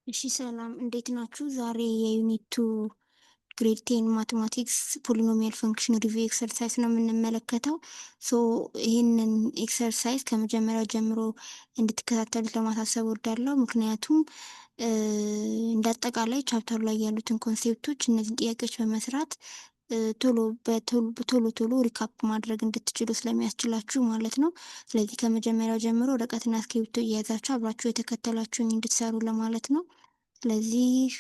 እሺ ሰላም እንዴት ናችሁ? ዛሬ የ unit 2 grade 10 mathematics polynomial function review exercise ነው የምንመለከተው። So ይህንን exercise ከመጀመሪያው ጀምሮ እንድትከታተሉት ለማሳሰብ እወዳለሁ። ምክንያቱም እንደ አጠቃላይ chapter ኡ ላይ ያሉትን concept ኦች እነዚህን ጥያቄዎች በመስራት ቶሎ ቶሎ ቶሎ recap ማድረግ እንድትችሉ ስለሚያስችላችሁ ማለት ነው። ስለዚህ ከመጀመሪያው ጀምሮ ወረቀትና እስክሪብቶ እየያዛችሁ አብራችሁ የተከተላችሁኝ እንድትሰሩ ለማለት ነው። ስለዚህ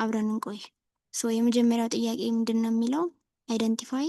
አብረን እንቆይ። So የመጀመሪያው ጥያቄ ምንድን ነው የሚለው? Identify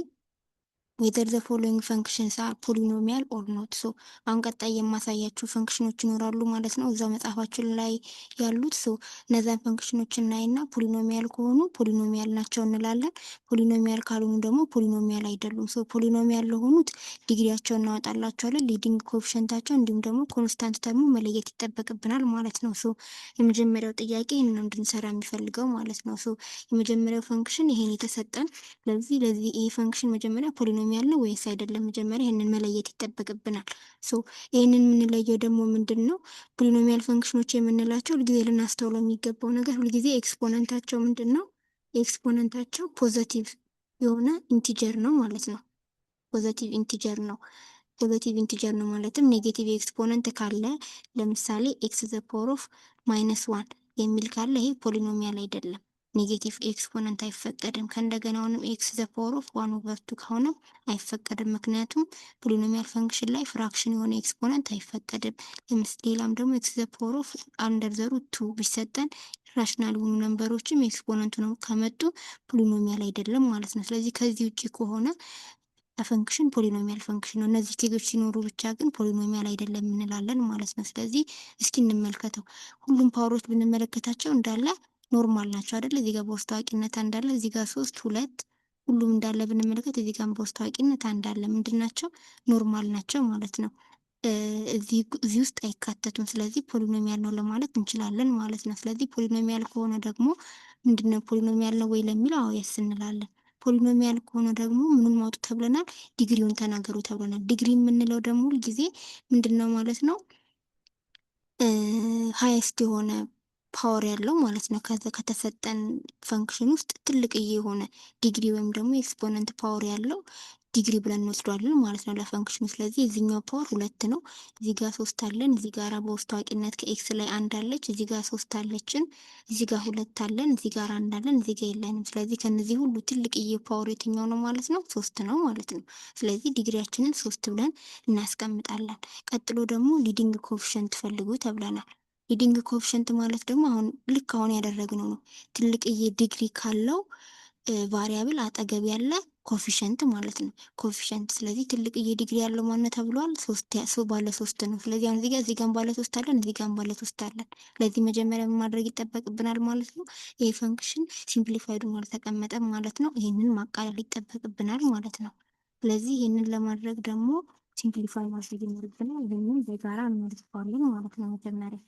whether the following functions are polynomial or not። So አሁን ቀጣይ የማሳያችሁ function ኖች ይኖራሉ ማለት ነው እዛው መጽሐፋችን ላይ ያሉት። So እነዛን function ኖች እናይና polynomial ከሆኑ polynomial ናቸው እንላለን። Polynomial ካልሆኑ ደግሞ polynomial አይደሉም። So polynomial ለሆኑት ዲግሪያቸውን እናወጣላቸዋለን፣ leading coefficient ኣቸው እንዲሁም ደግሞ constant term ኡ መለየት ይጠበቅብናል ማለት ነው። So የመጀመሪያው ጥያቄ ይህንን ነው እንድንሰራ የሚፈልገው ማለት ነው። So የመጀመሪያው function ይሄን የተሰጠን፣ ስለዚህ ለዚህ ይሄ function መጀመሪያ polynomial ነው ወይስ አይደለም? መጀመሪያ ይህንን መለየት ይጠበቅብናል። So ይህንን የምንለየው ደግሞ ምንድን ነው? Polynomial function ኖች የምንላቸው ሁልጊዜ ልናስተውለው የሚገባው ነገር ሁልጊዜ exponent ኣቸው ምንድን ነው? Exponent ኣቸው positive የሆነ integer ነው ማለት ነው። Positive integer ነው። Positive integer ነው ማለትም negative exponent ካለ፣ ለምሳሌ x the power of minus one የሚል ካለ ይሄ polynomial አይደለም። Negative exponent አይፈቀድም። ከእንደገናውንም x the power of one over two ከሆነ አይፈቀድም። ምክንያቱም polynomial function ላይ fraction የሆነ exponent አይፈቀድም። ሌላም ደግሞ x the power of under the root two ቢሰጠን rational የሆኑ number ኦችም exponent ኡ ነው ከመጡ polynomial አይደለም ማለት ነው። ስለዚህ ከዚህ ውጭ ከሆነ function polynomial function ነው። እነዚህ case ኦች ሲኖሩ ብቻ ግን polynomial አይደለም እንላለን ማለት ነው። ስለዚህ እስኪ እንመልከተው። ሁሉም power ኦች ብንመለከታቸው እንዳለ normal ናቸው አይደል? እዚህ ጋር በውስጥ ታዋቂነት አንድ አለ፣ እዚህ ጋር ሶስት፣ ሁለት፣ ሁሉም እንዳለ ብንመለከት እዚህ ጋር በውስጥ ታዋቂነት አንድ አለ። ምንድን ናቸው? Normal ናቸው ማለት ነው። እዚህ ውስጥ አይካተቱም። ስለዚህ polynomial ነው ለማለት እንችላለን ማለት ነው። ስለዚህ polynomial ከሆነ ደግሞ ምንድነው፣ polynomial ነው ወይ ለሚለው አዎ yes እንላለን። Polynomial ከሆነ ደግሞ ምኑን ማውጡ ተብለናል? ዲግሪውን ተናገሩ ተብለናል። ዲግሪ የምንለው ደግሞ ሁልጊዜ ምንድን ነው ማለት ነው? Highest የሆነ power ያለው ማለት ነው። ከዛ ከተሰጠን function ውስጥ ትልቅዬ የሆነ ዲግሪ ወይም ደግሞ exponent power ያለው ዲግሪ ብለን እንወስደዋለን ማለት ነው ለ function ኑ። ስለዚህ የዚህኛው power ሁለት ነው። እዚህ ጋር ሶስት አለን። እዚህ ጋር በውስጥ ታዋቂነት ከ x ላይ አንድ አለች። እዚህ ጋር ሶስት አለችን። እዚህ ጋር ሁለት አለን። እዚህ ጋር አንድ አለን። እዚህ ጋር የለንም። ስለዚህ ከነዚህ ሁሉ ትልቅዬ power የትኛው ነው ማለት ነው? ሶስት ነው ማለት ነው። ስለዚህ ዲግሪያችንን ሶስት ብለን እናስቀምጣለን። ቀጥሎ ደግሞ leading coefficient ፈልጉ ተብለናል። Leading coefficient ማለት ደግሞ አሁን ልክ አሁን ያደረግነው ነው። ትልቅዬ ዲግሪ ካለው variable አጠገብ ያለ coefficient ማለት ነው። Coefficient፣ ስለዚህ ትልቅዬ ዲግሪ ያለው ማነው ተብሏል? ሶስት፣ ባለ ሶስት ነው። ስለዚህ አሁን እዚህ ጋር እዚህ ጋር ባለ ሶስት አለን፣ እዚህ ጋር ባለ ሶስት አለን። ስለዚህ መጀመሪያ ምን ማድረግ ይጠበቅብናል ማለት ነው? ይሄ function simplified ሆኖ አልተቀመጠም ማለት ነው። ይህንን ማቃለል ይጠበቅብናል ማለት ነው። ስለዚህ ይህንን ለማድረግ ደግሞ simplify ማድረግ ይኖርብናል። ይህንን በጋራ እንመልሰዋለን ማለት ነው መጀመሪያ።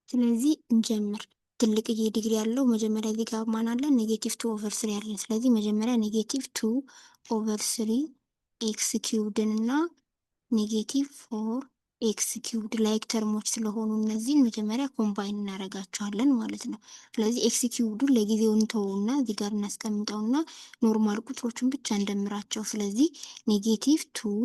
ስለዚህ እንጀምር። ትልቅዬ ዲግሪ ያለው መጀመሪያ እዚህ ጋር ማን አለ? Negative two over three አለን። ስለዚህ መጀመሪያ negative two over three x cubed ን እና negative four x cubed like term ኦች ስለሆኑ እነዚህን መጀመሪያ combine እናደርጋቸዋለን ማለት ነው። ስለዚህ x cubed ኡን ለጊዜው እንተወውና እዚህ ጋር እናስቀምጠውና normal ቁጥሮችን ብቻ እንደምራቸው። ስለዚህ negative two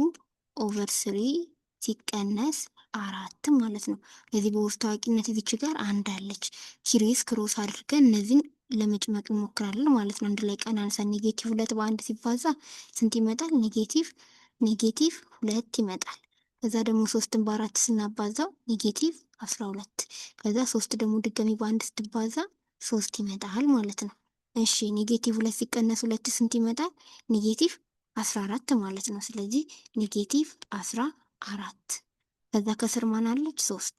over three ሲቀነስ አራት ማለት ነው። ለዚህ በውስጥ ታዋቂነት እዚች ጋር አንድ አለች። Criss cross አድርገን እነዚህን ለመጭመቅ እንሞክራለን ማለት ነው። አንድ ላይ ቀናንሰን negative ሁለት በአንድ ሲባዛ ስንት ይመጣል? Negative ሁለት ይመጣል። ከዛ ደግሞ ሶስትን በአራት ስናባዛው negative 12። ከዛ ሶስት ደግሞ ድጋሚ በአንድ ስትባዛ ሶስት ይመጣል ማለት ነው። እሺ፣ negative ሁለት ሲቀነስ ሁለት ስንት ይመጣል? Negative 14 ማለት ነው። ስለዚህ negative 14። ከዛ ከስር ማን አለች? ሶስት።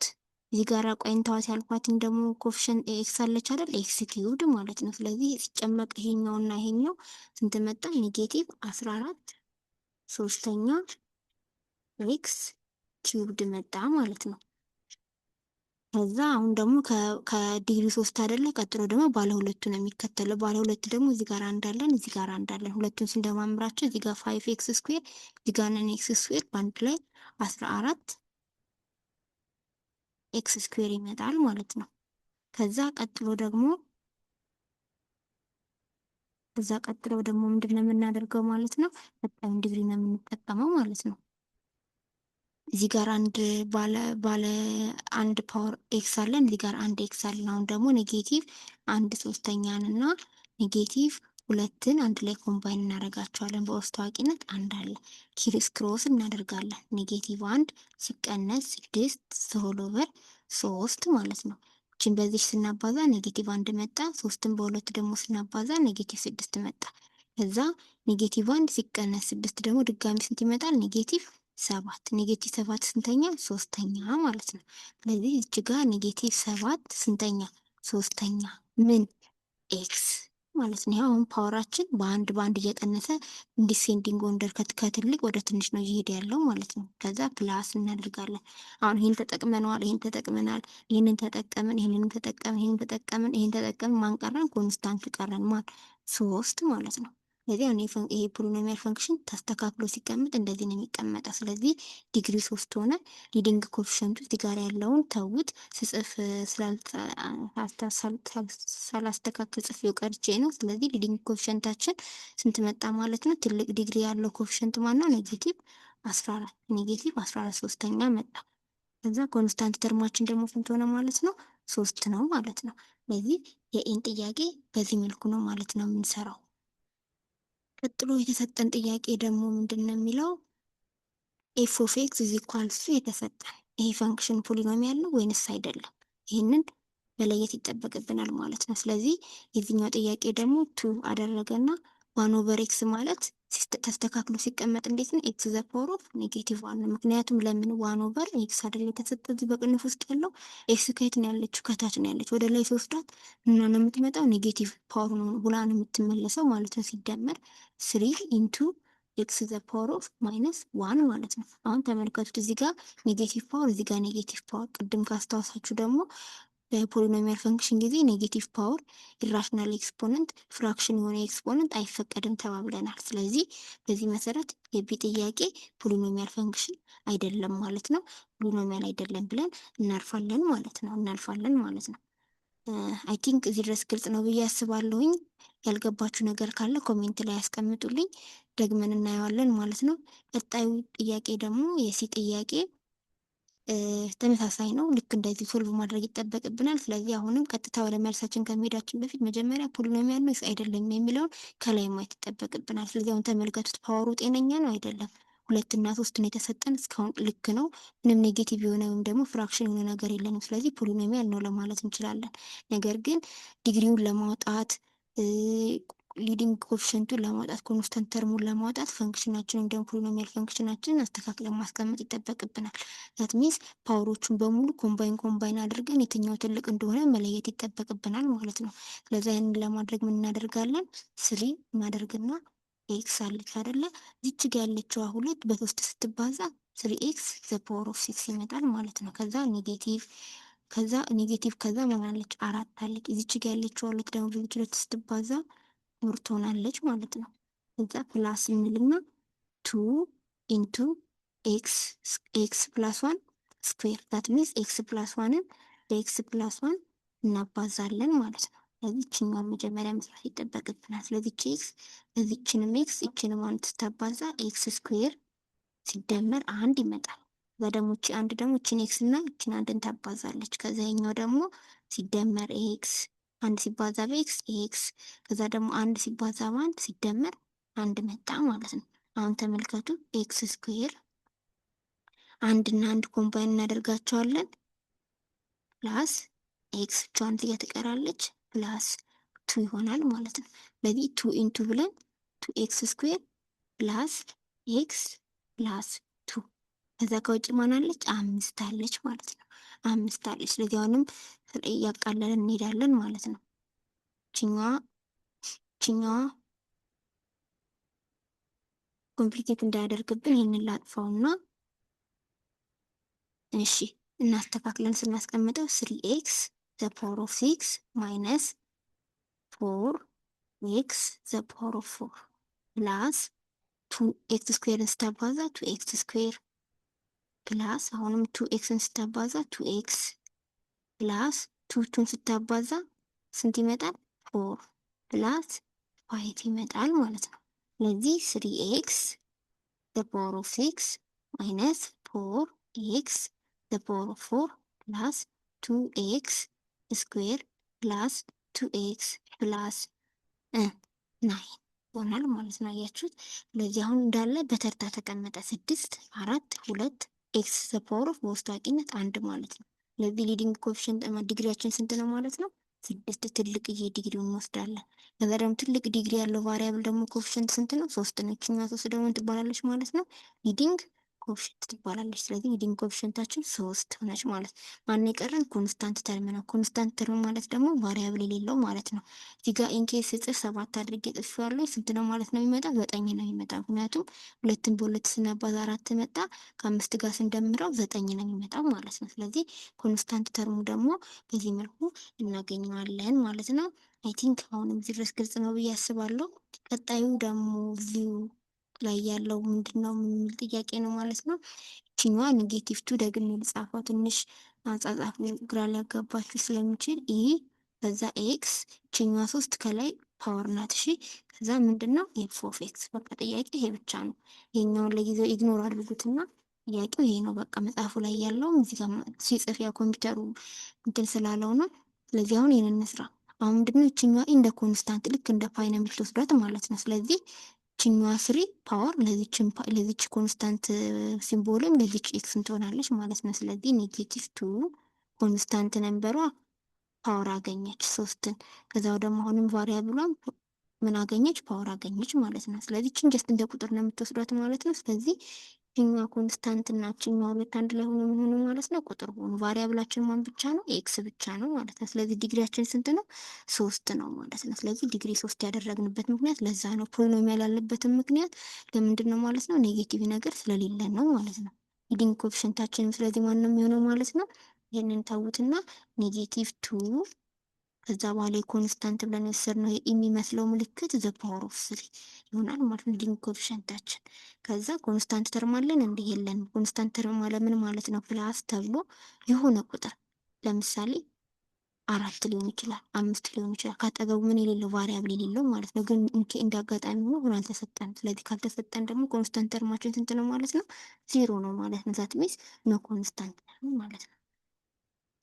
እዚህ ጋር ቆይንተዋት ያልኳትን ደግሞ coefficient x አለች አይደል? X cubed ማለት ነው። ስለዚህ ሲጨመቅ ይሄኛውና ይሄኛው ስንት መጣ? Negative 14 ሶስተኛ x cubed መጣ ማለት ነው። ከዛ አሁን ደግሞ ከዲግሪ ሶስት አይደለ? ቀጥሎ ደግሞ ባለ ሁለቱ ነው የሚከተለው። ባለ ሁለት ደግሞ እዚህ ጋር አንድ አለን፣ እዚህ ጋር አንድ አለን። ሁለቱን ስንደማምራቸው እዚህ ጋር five x square፣ እዚህ ጋር nine x square፣ በአንድ ላይ 14 x square ይመጣል ማለት ነው። ከዛ ቀጥሎ ደግሞ ምንድን ነው የምናደርገው ማለት ነው? ቀጣዩን ዲግሪ ነው የምንጠቀመው ማለት ነው። እዚህ ጋር አንድ ባለ አንድ power x አለን፣ እዚህ ጋር አንድ x አለን። አሁን ደግሞ negative አንድ ሶስተኛን እና negative ሁለትን አንድ ላይ combine እናደርጋቸዋለን። በውስጥ ታዋቂነት አንድ አለ። Criss cross እናደርጋለን። Negative አንድ ሲቀነስ ስድስት whole over ሶስት ማለት ነው። ይችን በዚህ ስናባዛ negative አንድ መጣ። ሶስትን በሁለት ደግሞ ስናባዛ negative ስድስት መጣ። ከዛ negative አንድ ሲቀነስ ስድስት ደግሞ ድጋሚ ስንት ይመጣል? Negative ሰባት። Negative ሰባት ስንተኛ? ሶስተኛ ማለት ነው። ስለዚህ እች ጋር negative ሰባት ስንተኛ? ሶስተኛ ምን x ማለት ነው። አሁን power ኣችን በአንድ በአንድ እየቀነሰ descending order ከትልቅ ወደ ትንሽ ነው እየሄደ ያለው ማለት ነው። ከዛ plus እናደርጋለን። አሁን ይህን ተጠቅመነዋል፣ ይህን ተጠቅመናል፣ ይህንን ተጠቀምን፣ ይህንን ተጠቀምን፣ ይህንን ተጠቀምን፣ ይህን ተጠቀምን። ማን ቀረን? Constant ቀረን። ማን? ሶስት ማለት ነው። ስለዚህ አሁን ይሄ polynomial function ተስተካክሎ ሲቀመጥ እንደዚህ ነው የሚቀመጠው። ስለዚህ ዲግሪ ሶስት ሆነ። Leading coefficient ኡ እዚህ ጋር ያለውን ተዉት። ስጽፍ ሳላስተካክል ጽፌው ቀርቼ ነው። ስለዚህ leading coefficient ኣችን ስንት መጣ ማለት ነው? ትልቅ ዲግሪ ያለው coefficient ማን ነው? Negative 14፣ negative 14 ሶስተኛ መጣ። ከዛ constant term ኣችን ደግሞ ስንት ሆነ ማለት ነው? ሶስት ነው ማለት ነው። ስለዚህ የ A ን ጥያቄ በዚህ መልኩ ነው ማለት ነው የምንሰራው። ቀጥሎ የተሰጠን ጥያቄ ደግሞ ምንድን ነው የሚለው? F of x is equals to የተሰጠን ይሄ function polynomial ነው ወይንስ አይደለም? ይህንን መለየት ይጠበቅብናል ማለት ነው። ስለዚህ የዚህኛው ጥያቄ ደግሞ two አደረገና one over x ማለት ተስተካክሎ ሲቀመጥ እንዴት ነው? X the power of negative one ነው። ምክንያቱም ለምን? One over x አይደል የተሰጠ እዚህ በቅንፍ ውስጥ ያለው? X ከየት ነው ያለችው? ከታች ነው ያለችው። ወደ ላይ ሲወስዳት እና ነው የምትመጣው፣ negative power ነው ሁላ ነው የምትመለሰው ማለት ነው። ሲደመር three into x the power of minus one ማለት ነው። አሁን ተመልከቱት፣ እዚህ ጋር negative power፣ እዚህ ጋር negative power። ቅድም ካስታወሳችሁ ደግሞ በ polynomial function ጊዜ negative power፣ irrational exponent፣ fraction የሆነ exponent አይፈቀድም ተባብለናል። ስለዚህ በዚህ መሰረት የ B ጥያቄ polynomial function አይደለም ማለት ነው። Polynomial አይደለም ብለን እናልፋለን ማለት ነው። እናልፋለን ማለት ነው። I think እዚህ ድረስ ግልጽ ነው ብዬ አስባለሁኝ። ያልገባችሁ ነገር ካለ comment ላይ ያስቀምጡልኝ፣ ደግመን እናየዋለን ማለት ነው። ቀጣዩ ጥያቄ ደግሞ የ C ጥያቄ ተመሳሳይ ነው። ልክ እንደዚህ solve ማድረግ ይጠበቅብናል። ስለዚህ አሁንም ቀጥታ ወደ መልሳችን ከመሄዳችን በፊት መጀመሪያ polynomial ነው አይደለም የሚለውን ከላይ ማየት ይጠበቅብናል። ስለዚህ አሁን ተመልከቱት፣ power ኡ ጤነኛ ነው አይደለም? ሁለት እና ሶስት ነው የተሰጠን። እስካሁን ልክ ነው። ምንም negative የሆነ ወይም ደግሞ fraction የሆነ ነገር የለንም። ስለዚህ polynomial ነው ለማለት እንችላለን። ነገር ግን ዲግሪውን ለማውጣት፣ leading coefficient ኡን ለማውጣት፣ constant term ኡን ለማውጣት function ኣችን ወይም ደግሞ polynomial function ኣችንን አስተካክለን ማስቀመጥ ይጠበቅብናል። That means power ኦቹን በሙሉ combine combine አድርገን የትኛው ትልቅ እንደሆነ መለየት ይጠበቅብናል ማለት ነው። ስለዚህ ያንን ለማድረግ ምን እናደርጋለን? Three እናደርግና x አለች አይደለ? እዚች ጋ ያለችዋ ሁለት በሶስት ስትባዛ three x the power of six ይመጣል ማለት ነው። ከዛ negative፣ ከዛ negative፣ ከዛ ምን አለች? አራት አለች። እዚች ጋ ያለችዋ ሁለት ደግሞ በዚች ሁለት ስትባዛ four ትሆናለች ማለት ነው። ከዛ plus እንልና two into x x plus one square፣ that means x plus one ን በ x plus one እናባዛለን ማለት ነው። ስለዚህ ይችኛዋን መጀመሪያ መስራት ይጠበቅብናል። ስለዚህ ይቺ x በዚችንም x ይችንም አንድ ስታባዛ x square ሲደመር አንድ ይመጣል። ከዛ ደግሞ እቺ አንድ ደግሞ እቺን x እና እቺን አንድን ታባዛለች። ከዛ ይኸኛው ደግሞ ሲደመር x፣ አንድ ሲባዛ በ x x፣ ከዛ ደግሞ አንድ ሲባዛ በአንድ ሲደመር አንድ መጣ ማለት ነው። አሁን ተመልከቱ፣ x square አንድ እና አንድ combine እናደርጋቸዋለን፣ plus x ብቻዋን እዚህ ጋር ትቀራለች፣ plus two ይሆናል ማለት ነው። ስለዚህ two into ብለን two x square plus x plus two። ከዛ ከውጭ ማን አለች? አምስት አለች ማለት ነው። አምስት አለች። ስለዚህ አሁንም እያቃለልን እንሄዳለን ማለት ነው። ችኛዋ complicate እንዳያደርግብን ይህንን ላጥፋውና እሺ እናስተካክለን ስናስቀምጠው three x the power of six minus four x the power of four plus two x square ን ስታባዛ two x square plus አሁንም two x ን ስታባዛ two x Plus two two ን ስታባዛ ስንት ይመጣል? Four plus five ይመጣል ማለት ነው። ስለዚህ three x the power of six minus four x the power of four plus two x square plus two x plus nine ይሆናል ማለት ነው። አያችሁት? ስለዚህ አሁን እንዳለ በተርታ ተቀመጠ። ስድስት፣ አራት፣ ሁለት፣ x the power of በውስጥ ታዋቂነት አንድ ማለት ነው። ስለዚህ leading coefficient ዲግሪያችን ስንት ነው ማለት ነው? ስድስት። ትልቅዬ ዲግሪውን እንወስዳለን። ከዛ ደግሞ ትልቅ ዲግሪ ያለው variable ደግሞ coefficient ስንት ነው? ሶስት ነው። ይችኛዋ ሶስት ደግሞ ትባላለች ማለት ነው፣ leading coefficient ትባላለች። ስለዚህ leading coefficient ኣችን ሶስት ሆነች ማለት። ማን የቀረን? Constant term ነው። Constant term ማለት ደግሞ variable የሌለው ማለት ነው። እዚህ ጋር in case ስጽፍ ሰባት አድርጌ ጽፌዋለሁ። ስንት ነው ማለት ነው የሚመጣ? ዘጠኝ ነው የሚመጣ። ምክንያቱም ሁለትን በሁለት ስናባዛ አራት መጣ። ከአምስት ጋር ስንደምረው ዘጠኝ ነው የሚመጣው ማለት ነው። ስለዚህ constant term ኡ ደግሞ በዚህ መልኩ እናገኘዋለን ማለት ነው። I think አሁንም እዚህ ድረስ ግልጽ ነው ብዬ አስባለሁ። ቀጣዩ ደግሞ እዚሁ ላይ ያለው ምንድን ነው የሚል ጥያቄ ነው ማለት ነው። ይችኛዋ negative two ደግሜ ልጻፈው፣ ትንሽ አጻጻፉ ግራ ሊያጋባችሁ ስለሚችል። e ከዛ x፣ ይችኛዋ ሶስት ከላይ power ናት። እሺ፣ ከዛ ምንድን ነው? f of x። በቃ ጥያቄ ይሄ ብቻ ነው። ይሄኛውን ለጊዜው ignore አድርጉትና ጥያቄው ይሄ ነው። በቃ መጽሐፉ ላይ ያለውም እዚህ ጋር ሲጽፍ ያ ኮምፒውተሩ እንትን ስላለው ነው። ስለዚህ አሁን ይሄንን እንስራ። አሁን ምንድነው? ይችኛዋ እንደ constant ልክ እንደ pi ነው የምትወስዷት ማለት ነው። ስለዚህ ይችኛዋ three power ለዚች constant symbol ም ለዚች x ም ትሆናለች ማለት ነው። ስለዚህ negative two constant number ሯ power አገኘች ሶስትን። ከዛው ደግሞ አሁንም variable ሏም ምን አገኘች? Power አገኘች ማለት ነው። ስለዚህ ይችን just እንደ ቁጥር ነው የምትወስዷት ማለት ነው። ስለዚህ ይችኛዋ constant እና ይችኛዋ ሁለት አንድ ላይ ሆኖ ምን ሆኑ ማለት ነው? ቁጥር ሆኑ። Variable ኣችን ማን ብቻ ነው? X ብቻ ነው ማለት ነው። ስለዚህ ዲግሪያችን ስንት ነው? ሶስት ነው ማለት ነው። ስለዚህ ዲግሪ ሶስት ያደረግንበት ምክንያት ለዛ ነው። Polynomial ያለበትን ምክንያት ለምንድን ነው ማለት ነው? Negative ነገር ስለሌለን ነው ማለት ነው። Leading coefficient ኣችንም ስለዚህ ማን ነው የሚሆነው ማለት ነው? ይህንን ተዉትና negative two፣ ከዛ በኋላ የ constant ብለን የወሰድነው የሚመስለው ምልክት the power of three ይሆናል ማለት ነው leading coefficient ኣችን። ከዛ constant term አለን እንደ? የለንም። Constant term ማለት ምን ማለት ነው? Plus ተብሎ የሆነ ቁጥር፣ ለምሳሌ አራት ሊሆን ይችላል፣ አምስት ሊሆን ይችላል። ካጠገቡ ምን የሌለው? Variable የሌለው ማለት ነው። ግን እንደ አጋጣሚ ሆኖ ሆኖ አልተሰጠንም። ስለዚህ ካልተሰጠን ደግሞ constant term ኣችን ስንት ነው ማለት ነው? ዜሮ ነው ማለት ነው። That means no constant term ማለት ነው።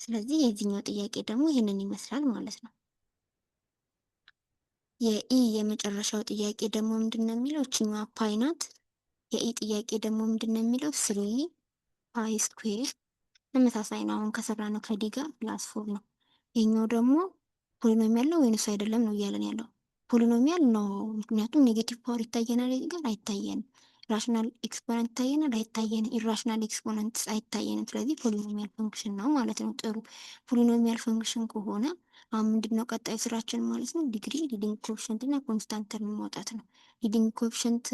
ስለዚህ የዚህኛው ጥያቄ ደግሞ ይህንን ይመስላል ማለት ነው። የ e የመጨረሻው ጥያቄ ደግሞ ምንድን ነው የሚለው? እችኛዋ pi ናት። የ e ጥያቄ ደግሞ ምንድን ነው የሚለው? Three pi square ተመሳሳይ ነው። አሁን ከሰራነው ከ d ጋር plus four ነው። ይሄኛው ደግሞ polynomial ነው ወይንስ አይደለም ነው እያለን ያለው። Polynomial ነው፣ ምክንያቱም negative power ይታየናል፣ እዚህ ጋር አይታየንም። Rational exponent ይታየናል? አይታየንም። Irrational exponent አይታየንም። ስለዚህ polynomial function ነው ማለት ነው። ጥሩ፣ polynomial function ከሆነ አሁን ምንድነው ቀጣዩ ስራችን ማለት ነው? Degree፣ leading coefficient እና constant term ማውጣት ነው። Leading coefficient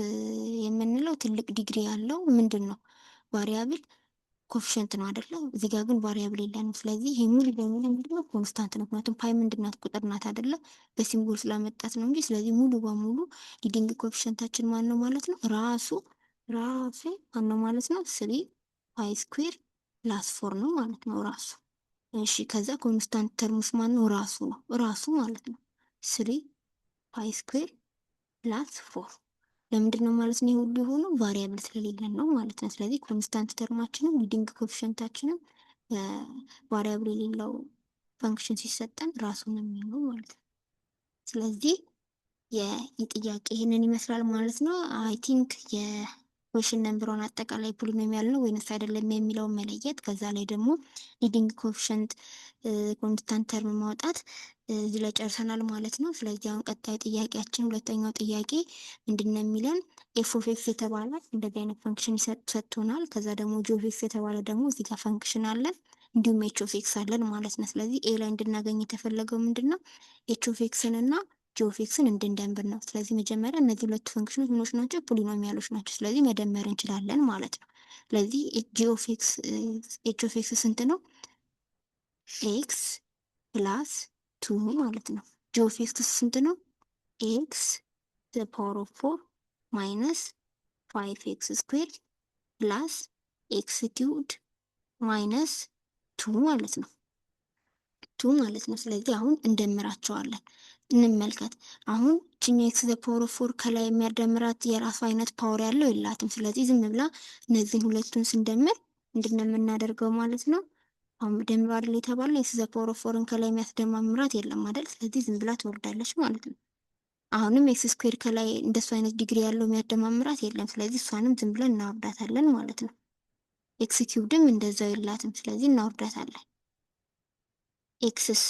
የምንለው ትልቅ ዲግሪ ያለው ምንድን ነው? Variable coefficient ነው አይደለ? እዚህ ጋር ግን variable የለንም። ስለዚህ ይሄ ሙሉ በሙሉ ምንድነው? Constant ነው። ምክንያቱም pi ምንድናት? ቁጥር ናት አይደለ? በ symbol ስላመጣት ነው እንጂ። ስለዚህ ሙሉ በሙሉ leading coefficient ኣችን ማን ነው ማለት ነው? ራሱ ራሱ ማን ነው ማለት ነው? Three pi square plus four ነው ማለት ነው ራሱ። እሺ፣ ከዛ constant term ኡስ ማን ነው? ራሱ ነው ራሱ ማለት ነው። Three pi square plus four ለምንድን ነው ማለት ነው? ሁሉ የሆነው variable ስለሌለን ነው ማለት ነው። ስለዚህ constant term ኣችንም leading coefficient ኣችንም variable የሌለው function ሲሰጠን ራሱ ነው የሚሆነው ማለት ነው። ስለዚህ የጥያቄ ይህንን ይመስላል ማለት ነው። I think የ question number one አጠቃላይ polynomial ነው ወይንስ አይደለም የሚለውን መለየት፣ ከዛ ላይ ደግሞ leading coefficient፣ constant term ማውጣት እዚህ ላይ ጨርሰናል ማለት ነው። ስለዚህ አሁን ቀጣይ ጥያቄያችን ሁለተኛው ጥያቄ ምንድን ነው የሚለን? F of x የተባለ እንደዚህ አይነት function ሰጥቶናል። ከዛ ደግሞ g of x የተባለ ደግሞ እዚህ ጋር function አለን፣ እንዲሁም h of x አለን ማለት ነው። ስለዚህ a ላይ እንድናገኝ የተፈለገው ምንድን ነው? H of x ን እና g of x ን እንድንደምር ነው። ስለዚህ መጀመሪያ እነዚህ ሁለቱ function ኖች ምኖች ናቸው? Polynomial ኦች ናቸው። ስለዚህ መደመር እንችላለን ማለት ነው። ስለዚህ g of x፣ h of x ስንት ነው? X plus two ማለት ነው። g of x ስንት ነው? X the power of four minus five x square plus x cubed minus two ማለት ነው። two ማለት ነው። ስለዚህ አሁን እንደምራቸዋለን። እንመልከት። አሁን ችኛ x the power of four ከላይ የሚያደምራት የራሱ አይነት power ያለው የላትም። ስለዚህ ዝም ብላ እነዚህን ሁለቱን ስንደምር ምንድን ነው የምናደርገው ማለት ነው? አሁን ደምሮ አይደል የተባለው፣ x the power of four ን ከላይ የሚያስደማምራት የለም አይደል? ስለዚህ ዝም ብላ ትወርዳለች ማለት ነው። አሁንም x square ከላይ እንደሱ አይነት ዲግሪ ያለው የሚያደማምራት የለም። ስለዚህ እሷንም ዝም ብለን እናወርዳታለን ማለት ነው። x cubed ም እንደዛው የላትም። ስለዚህ እናወርዳታለን። x ስ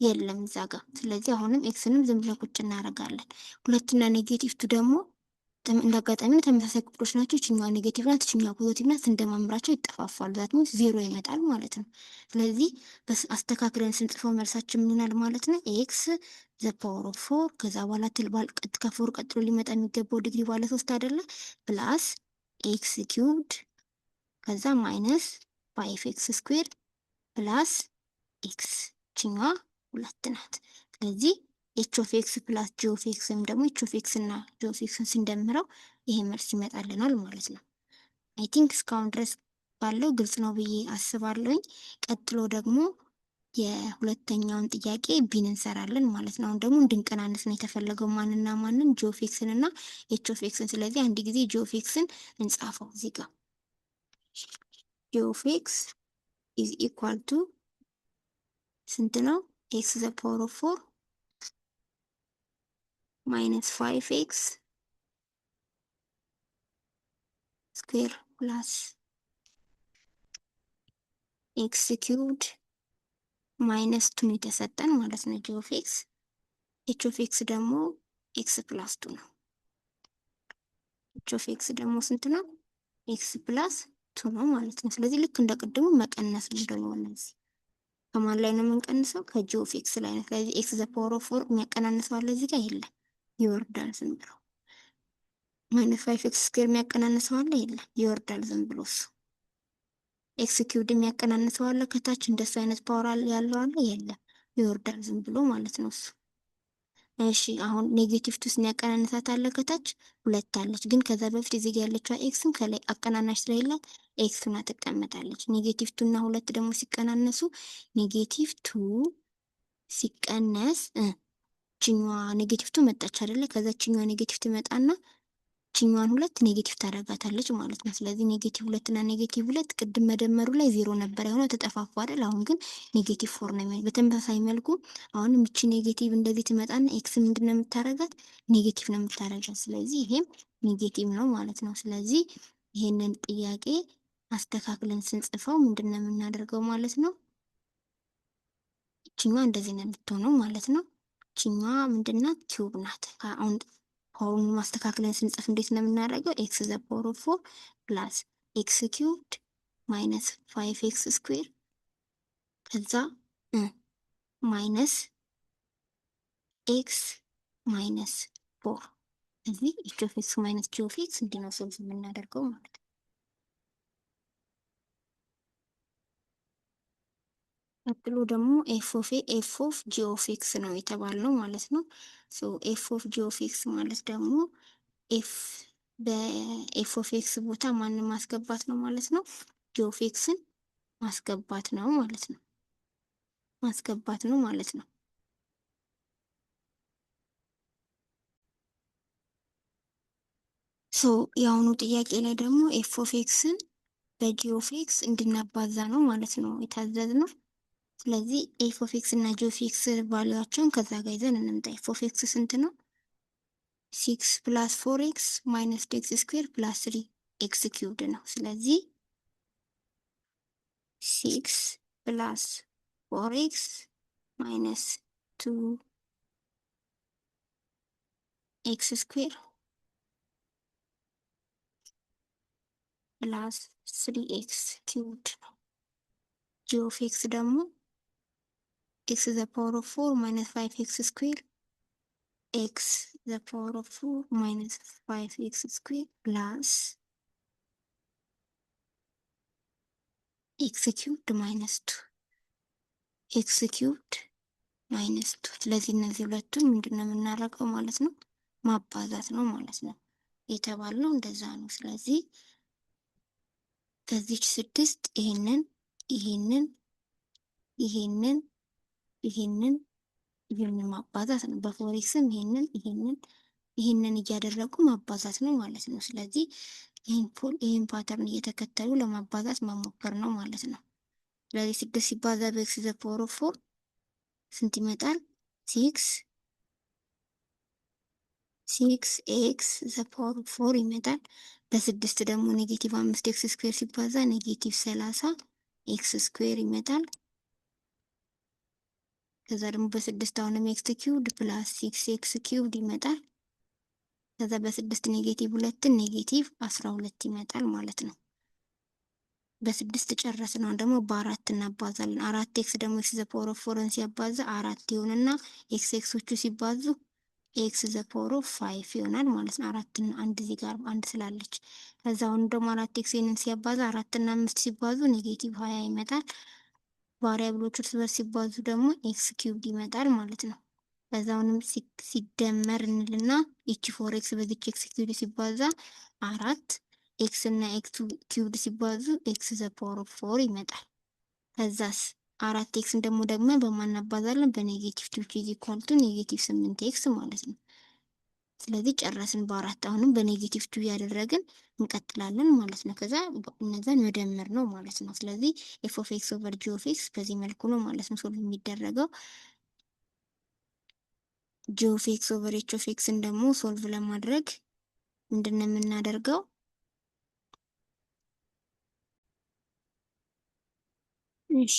የለም እዛ ጋር። ስለዚህ አሁንም x ንም ዝም ብለን ቁጭ እናደርጋለን። ሁለትና negative two ደግሞ እንደ አጋጣሚ ተመሳሳይ ቁጥሮች ናቸው። ይችኛዋ negative ናት፣ ይችኛዋ positive ናት። ስንደማምራቸው ይጠፋፋሉ። That means zero ይመጣል ማለት ነው። ስለዚህ አስተካክለን ስንጽፈው መልሳችን ምን ይሆናል ማለት ነው? x the power of four፣ ከዛ በኋላ ትልባል ከ four ቀጥሎ ሊመጣ የሚገባው ዲግሪ ባለ ሶስት አይደለ? Plus x cubed፣ ከዛ minus five x square plus x፣ ይችኛዋ ሁለት ናት። ስለዚህ h of x plus g of x ወይም ደግሞ h of x እና g of x ን ስንደምረው ይሄ መልስ ይመጣልናል ማለት ነው። I think እስካሁን ድረስ ባለው ግልጽ ነው ብዬ አስባለሁኝ። ቀጥሎ ደግሞ የሁለተኛውን ጥያቄ B ን እንሰራለን ማለት ነው። አሁን ደግሞ እንድንቀናንስ ነው የተፈለገው፣ ማንና ማንን? G of x ን እና h of x ን። ስለዚህ አንድ ጊዜ g of x ን እንጻፈው እዚህ ጋር። g of x is equal to ስንት ነው? x the power of four minus five x square plus x cubed minus two ን የተሰጠን ማለት ነው g of x። h of x ደግሞ x plus two ነው። h of x ደግሞ ስንት ነው? x plus two ነው ማለት ነው። ስለዚህ ልክ እንደ ቅድሙ መቀነስ ነው ደግሞ። እነዚህ ከማን ላይ ነው የምንቀንሰው? ከ g of x ላይ ነው። ስለዚህ x the power of four የሚያቀናንሰው አለ እዚህ ጋር? የለም፣ ይወርዳል ዝም ብሎ። Minus five x square የሚያቀናንሰው አለ? የለም፣ ይወርዳል ዝም ብሎ እሱ። x cubed የሚያቀናንሰው አለ ከታች? እንደሱ አይነት power ያለው አለ? የለም፣ ይወርዳል ዝም ብሎ ማለት ነው እሱ። እሺ፣ አሁን negative two የሚያቀናንሳት አለ ከታች? ሁለት አለች፣ ግን ከዛ በፊት እዚህ ጋር ያለችዋ x ም ከላይ አቀናናሽ ስለሌላት x ሆና ትቀመጣለች። Negative two እና ሁለት ደግሞ ሲቀናነሱ negative two ሲቀነስ ችኛዋ negative two መጣች አይደለ? ከዛ ችኛዋ negative ትመጣና ችኛዋን ሁለት negative ታደርጋታለች ማለት ነው። ስለዚህ negative ሁለት እና negative ሁለት ቅድም መደመሩ ላይ ዜሮ ነበር የሆነው፣ ተጠፋፉ አይደል? አሁን ግን negative four ነው የሚሆነው። በተመሳሳይ መልኩ አሁንም እቺ negative እንደዚህ ትመጣና x ምንድን ነው የምታደርጋት? Negative ነው የምታደርጋት። ስለዚህ ይሄም negative ነው ማለት ነው። ስለዚህ ይሄንን ጥያቄ አስተካክለን ስንጽፈው ምንድን ነው የምናደርገው ማለት ነው? ይችኛዋ እንደዚህ ነው የምትሆነው ማለት ነው። ይችኛዋ ምንድናት? Cube ናት። አሁን power ኡን ማስተካክለን ስንጽፍ እንዴት ነው የምናደርገው? x the power of four plus x cubed minus five x square፣ ከዛ minus x minus four። እዚህ h of x minus g of x እንዲህ ነው solve የምናደርገው ማለት ነው። ቀጥሎ ደግሞ f of g of x ነው የተባልነው ማለት ነው። So f of g of x ማለት ደግሞ f በ f of x ቦታ ማንን ማስገባት ነው ማለት ነው? G of x ን ማስገባት ነው ማለት ነው። ማስገባት ነው ማለት ነው። So የአሁኑ ጥያቄ ላይ ደግሞ f of x ን በ g of x እንድናባዛ ነው ማለት ነው የታዘዝነው። ስለዚህ f of x እና g of x value ኣቸውን ከዛ ጋር ይዘን እንምጣ። f of x ስንት ነው? Six plus four x minus two x square plus three x cubed ነው። ስለዚህ six plus four x minus two x square plus three x cubed ነው። g of x ደግሞ x the power of four minus five x square x the power of four minus five x square plus x cubed minus two፣ x cubed minus two። ስለዚህ እነዚህ ሁለቱን ምንድን ነው የምናደርገው ማለት ነው? ማባዛት ነው ማለት ነው የተባልነው፣ እንደዛ ነው። ስለዚህ ከዚች ስድስት ይሄንን፣ ይሄንን፣ ይሄንን፣ ይሄንን ይህንን ማባዛት ነው። በ four x ም ይሄንን ይሄንን ይሄንን እያደረጉ ማባዛት ነው ማለት ነው። ስለዚህ ይህን pattern እየተከተሉ ለማባዛት መሞከር ነው ማለት ነው። ስለዚህ ስድስት ሲባዛ በ x the power of four ስንት ይመጣል? six x the power of four ይመጣል። በስድስት ደግሞ negative አምስት x square ሲባዛ negative 30 x square ይመጣል። ከዛ ደግሞ በስድስት አሁንም x cubed plus six x cubed ይመጣል። ከዛ በስድስት negative ሁለትን negative 12 ይመጣል ማለት ነው። በስድስት ጨረስን። አሁን ደግሞ በአራት እናባዛለን። አራት x ደግሞ x the power of four ን ሲያባዛ አራት ይሆንና x x ኦቹ ሲባዙ x the power of five ይሆናል ማለት ነው። አራትና አንድ እዚህ ጋር አንድ ስላለች፣ ከዛ አሁን ደግሞ አራት x ይህንን ሲያባዛ አራትና አምስት ሲባዙ negative 20 ይመጣል። Variable ኦቹ እርስ በርስ ሲባዙ ደግሞ x cubed ይመጣል ማለት ነው። ከዛ አሁንም ሲደመር እንልና ይቺ four x በዚች x cubed ሲባዛ አራት x እና x cubed ሲባዙ x the power of four ይመጣል። ከዛስ አራት x ን ደግሞ ደግመን በማን እናባዛለን? በ negative two is equal to negative ስምንት x ማለት ነው። ስለዚህ ጨረስን በአራት። አሁንም በ negative two እያደረግን እንቀጥላለን ማለት ነው። ከዛ እነዛን መደመር ነው ማለት ነው። ስለዚህ f of x over g of x በዚህ መልኩ ነው ማለት ነው solve የሚደረገው። g of x over h of x ን ደግሞ solve ለማድረግ ምንድን ነው የምናደርገው? እሺ፣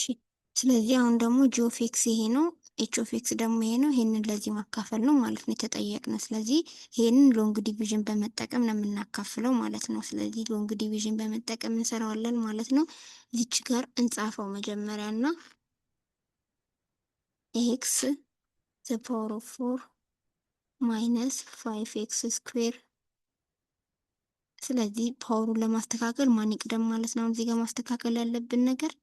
ስለዚህ አሁን ደግሞ g of x ይሄ ነው፣ h of x ደግሞ ይሄ ነው። ይሄንን ለዚህ ማካፈል ነው ማለት ነው የተጠየቅነው። ስለዚህ ይሄንን long division በመጠቀም ነው የምናካፍለው ማለት ነው። ስለዚህ long division በመጠቀም እንሰራዋለን ማለት ነው። እዚች ጋር እንጻፈው መጀመሪያ እና x the power of four minus five x square። ስለዚህ power ኡን ለማስተካከል ማን ይቅደም ማለት ነው? እዚህ ጋር ማስተካከል ያለብን ነገር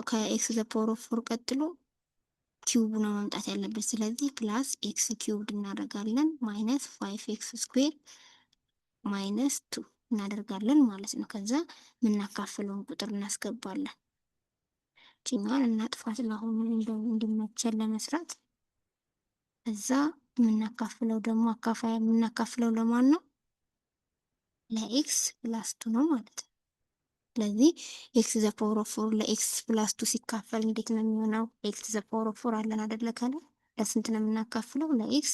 ከ x the power of four ቀጥሎ cube ነው መምጣት ያለበት። ስለዚህ plus x cubed እናደርጋለን minus five x square minus two እናደርጋለን ማለት ነው። ከዛ የምናካፍለውን ቁጥር እናስገባለን። ችኛዋን እናጥፋት ለአሁኑ እንዲመቸን ለመስራት። ከዛ የምናካፍለው ደግሞ አካፋይ የምናካፍለው ለማን ነው? ለ x plus two ነው ማለት ነው። ስለዚህ x the power of four ለ x plus two ሲካፈል እንዴት ነው የሚሆነው? x the power of four አለን አደለ? ከላይ ለስንት ነው የምናካፍለው? ለ x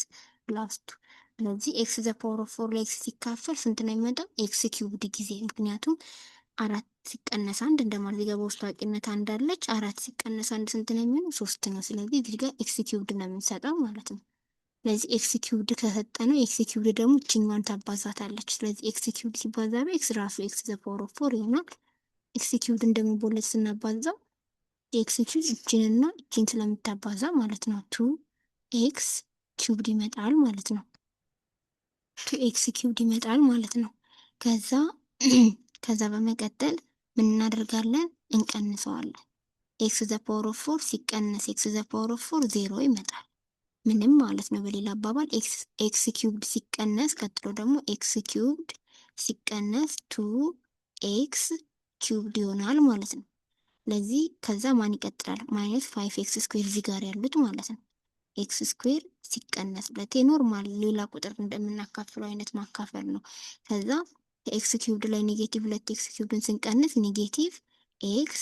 plus two። ስለዚህ x the power of four ለ x ሲካፈል ስንት ነው የሚመጣው? x cubed ጊዜ፣ ምክንያቱም አራት ሲቀነስ አንድ እንደማለት፣ እዚህ ጋር በውስጥ ታዋቂነት አንድ አለች። አራት ሲቀነስ አንድ ስንት ነው የሚሆነው? ሶስት ነው። ስለዚህ እዚህ ጋር x cubed ነው የምንሰጠው ማለት ነው። ስለዚህ x cubed ከሰጠነው x cubed ደግሞ ይችኛዋን ታባዛታለች። ስለዚህ x cubed ሲባዛ በ x ራሱ x the power of four ይሆናል። x cubed ን ደግሞ በሁለት ስናባዛው x cube እችንና እችን ስለምታባዛ ማለት ነው two x cubed ይመጣል ማለት ነው። Two x cubed ይመጣል ማለት ነው። ከዛ በመቀጠል ምን እናደርጋለን? እንቀንሰዋለን። x the power of four ሲቀነስ x the power of four ዜሮ ይመጣል። ምንም ማለት ነው። በሌላ አባባል x cubed ሲቀነስ፣ ቀጥሎ ደግሞ x cubed ሲቀነስ two x cubed ይሆናል ማለት ነው። ስለዚህ ከዛ ማን ይቀጥላል? Minus five x square እዚህ ጋር ያሉት ማለት ነው። x square ሲቀነስ ሁለቴ normal ሌላ ቁጥር እንደምናካፍለው አይነት ማካፈል ነው። ከዛ ከ x cubed ላይ negative ሁለት x cubed ን ስንቀንስ negative x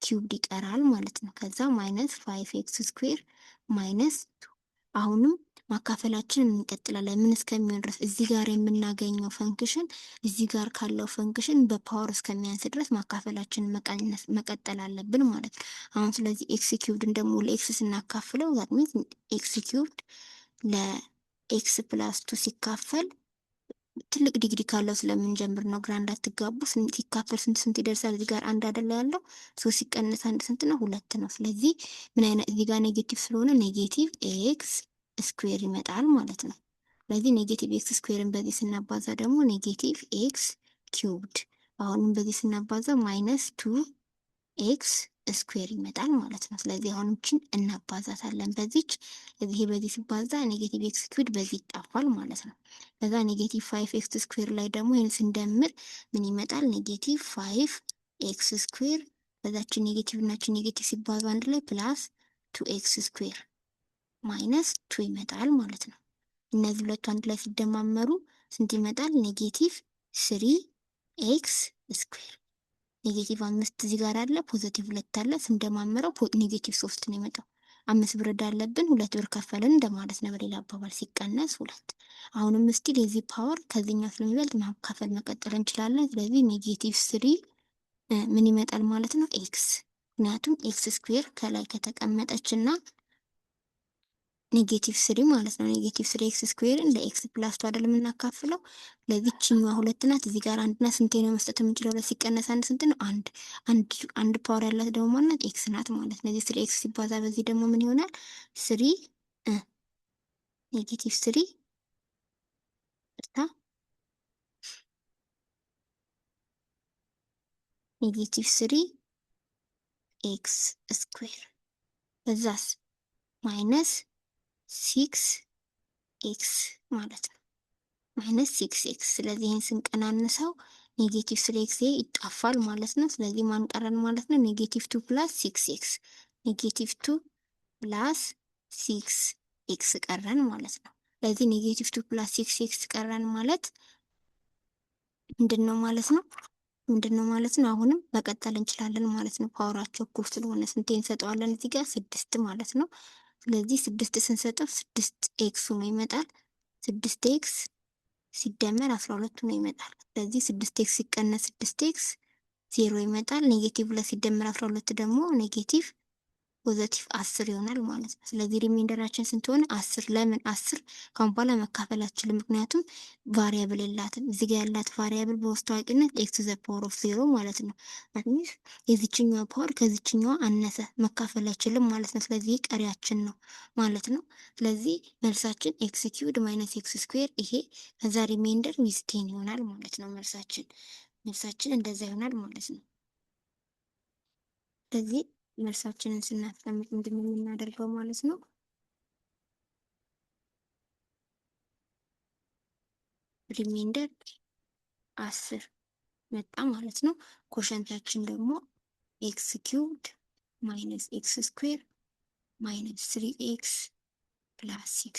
cubed ይቀራል ማለት ነው። ከዛ minus five x square minus፣ አሁንም ማካፈላችንን እንቀጥላለን። ምን እስከሚሆን ድረስ? እዚህ ጋር የምናገኘው function እዚህ ጋር ካለው function በ power እስከሚያንስ ድረስ ማካፈላችንን መቀነስ መቀጠል አለብን ማለት ነው። አሁን ስለዚህ x cubed ን ደግሞ ለ x ስናካፍለው፣ that means x cubed ለ x plus two ሲካፈል፣ ትልቅ ዲግሪ ካለው ስለምንጀምር ነው፣ ግራ እንዳትጋቡ። ሲካፈል ስንት ስንት ይደርሳል? እዚህ ጋር አንድ አይደለ ያለው? ሶስት ሲቀነስ አንድ ስንት ነው? ሁለት ነው። ስለዚህ ምን አይነት እዚህ ጋር negative ስለሆነ negative x square ይመጣል ማለት ነው። ስለዚህ negative x square ን በዚህ ስናባዛ ደግሞ negative x cubed፣ አሁንም በዚህ ስናባዛ minus two x square ይመጣል ማለት ነው። ስለዚህ አሁን እችን እናባዛታለን በዚች። ይሄ በዚህ ሲባዛ negative x cubed በዚህ ይጣፋል ማለት ነው። ከዛ negative five x square ላይ ደግሞ ይህን ስንደምር ምን ይመጣል? Negative five x square በዛችን negative እናችን negative ሲባዙ አንድ ላይ plus Two x square minus two ይመጣል ማለት ነው። እነዚህ ሁለቱ አንድ ላይ ሲደማመሩ ስንት ይመጣል? Negative three x square። Negative አምስት እዚህ ጋር አለ፣ positive ሁለት አለ። ስንደማምረው negative ሶስት ነው የመጣው። 5 ብር ዕዳ አለብን፣ 2 ብር ከፈልን እንደማለት ነው። በሌላ አባባል ሲቀነስ ሁለት። አሁንም still የዚህ power ከዚህኛው ስለሚበልጥ ማካፈል መቀጠል እንችላለን። ስለዚህ negative three ምን ይመጣል ማለት ነው? x። ምክንያቱም x square ከላይ ከተቀመጠች እና negative three ማለት ነው። Negative three x square ን ለ x plus two አይደል የምናካፍለው። ስለዚህ ችኛዋ ሁለት ናት፣ እዚህ ጋር አንድ ናት። ስንቴ ነው መስጠት የምንችለው? ሁለት ሲቀነስ አንድ ስንት ነው? አንድ። አንድ አንድ power ያላት ደግሞ ማናት? X ናት ማለት ነው። ስለዚህ three x ሲባዛ በዚህ ደግሞ ምን ይሆናል? Three negative three ይቅርታ negative three x square በዛስ minus six x ማለት ነው። Minus six x። ስለዚህ ይህን ስንቀናንሰው negative three x ይጣፋል ማለት ነው። ስለዚህ ማን ቀረን ማለት ነው? Negative two plus six x፣ negative two plus six x ቀረን ማለት ነው። ስለዚህ negative two plus six x ቀረን ማለት ምንድን ነው ማለት ነው? ምንድን ነው ማለት ነው? አሁንም መቀጠል እንችላለን ማለት ነው። Power ኣቸው እኩል ስለሆነ ስንቴ እንሰጠዋለን? እዚህ ጋር ስድስት ማለት ነው። ስለዚህ ስድስት ስንሰጠው ስድስት x ሆኖ ይመጣል። ስድስት x ሲደመር 12 ሆኖ ይመጣል። ስለዚህ ስድስት x ሲቀነስ ስድስት x ዜሮ ይመጣል። Negative ሁለት ሲደመር 12 ደግሞ negative positive 10 ይሆናል ማለት ነው። ስለዚህ remainder ኣችን ስንት ሆነ? 10። ለምን 10? ካሁን በኋላ መካፈል አትችልም፣ ምክንያቱም variable የላትም። እዚህ ጋር ያላት variable በውስጥ ታዋቂነት x the power of zero ማለት ነው። Means የዚችኛዋ power ከዚችኛዋ አነሰ፣ መካፈል አይችልም ማለት ነው። ስለዚህ ቀሪያችን ነው ማለት ነው። ስለዚህ መልሳችን x cubed minus x square ይሄ ከዛ remainder with 10 ይሆናል ማለት ነው። መልሳችን እንደዛ ይሆናል ማለት ነው። ስለዚህ መልሳችንን ስናስቀምጥ ምንድን ነው የምናደርገው ማለት ነው? Remainder 10 መጣ ማለት ነው። Quotient ኣችን ደግሞ x cubed minus x square minus three x plus six።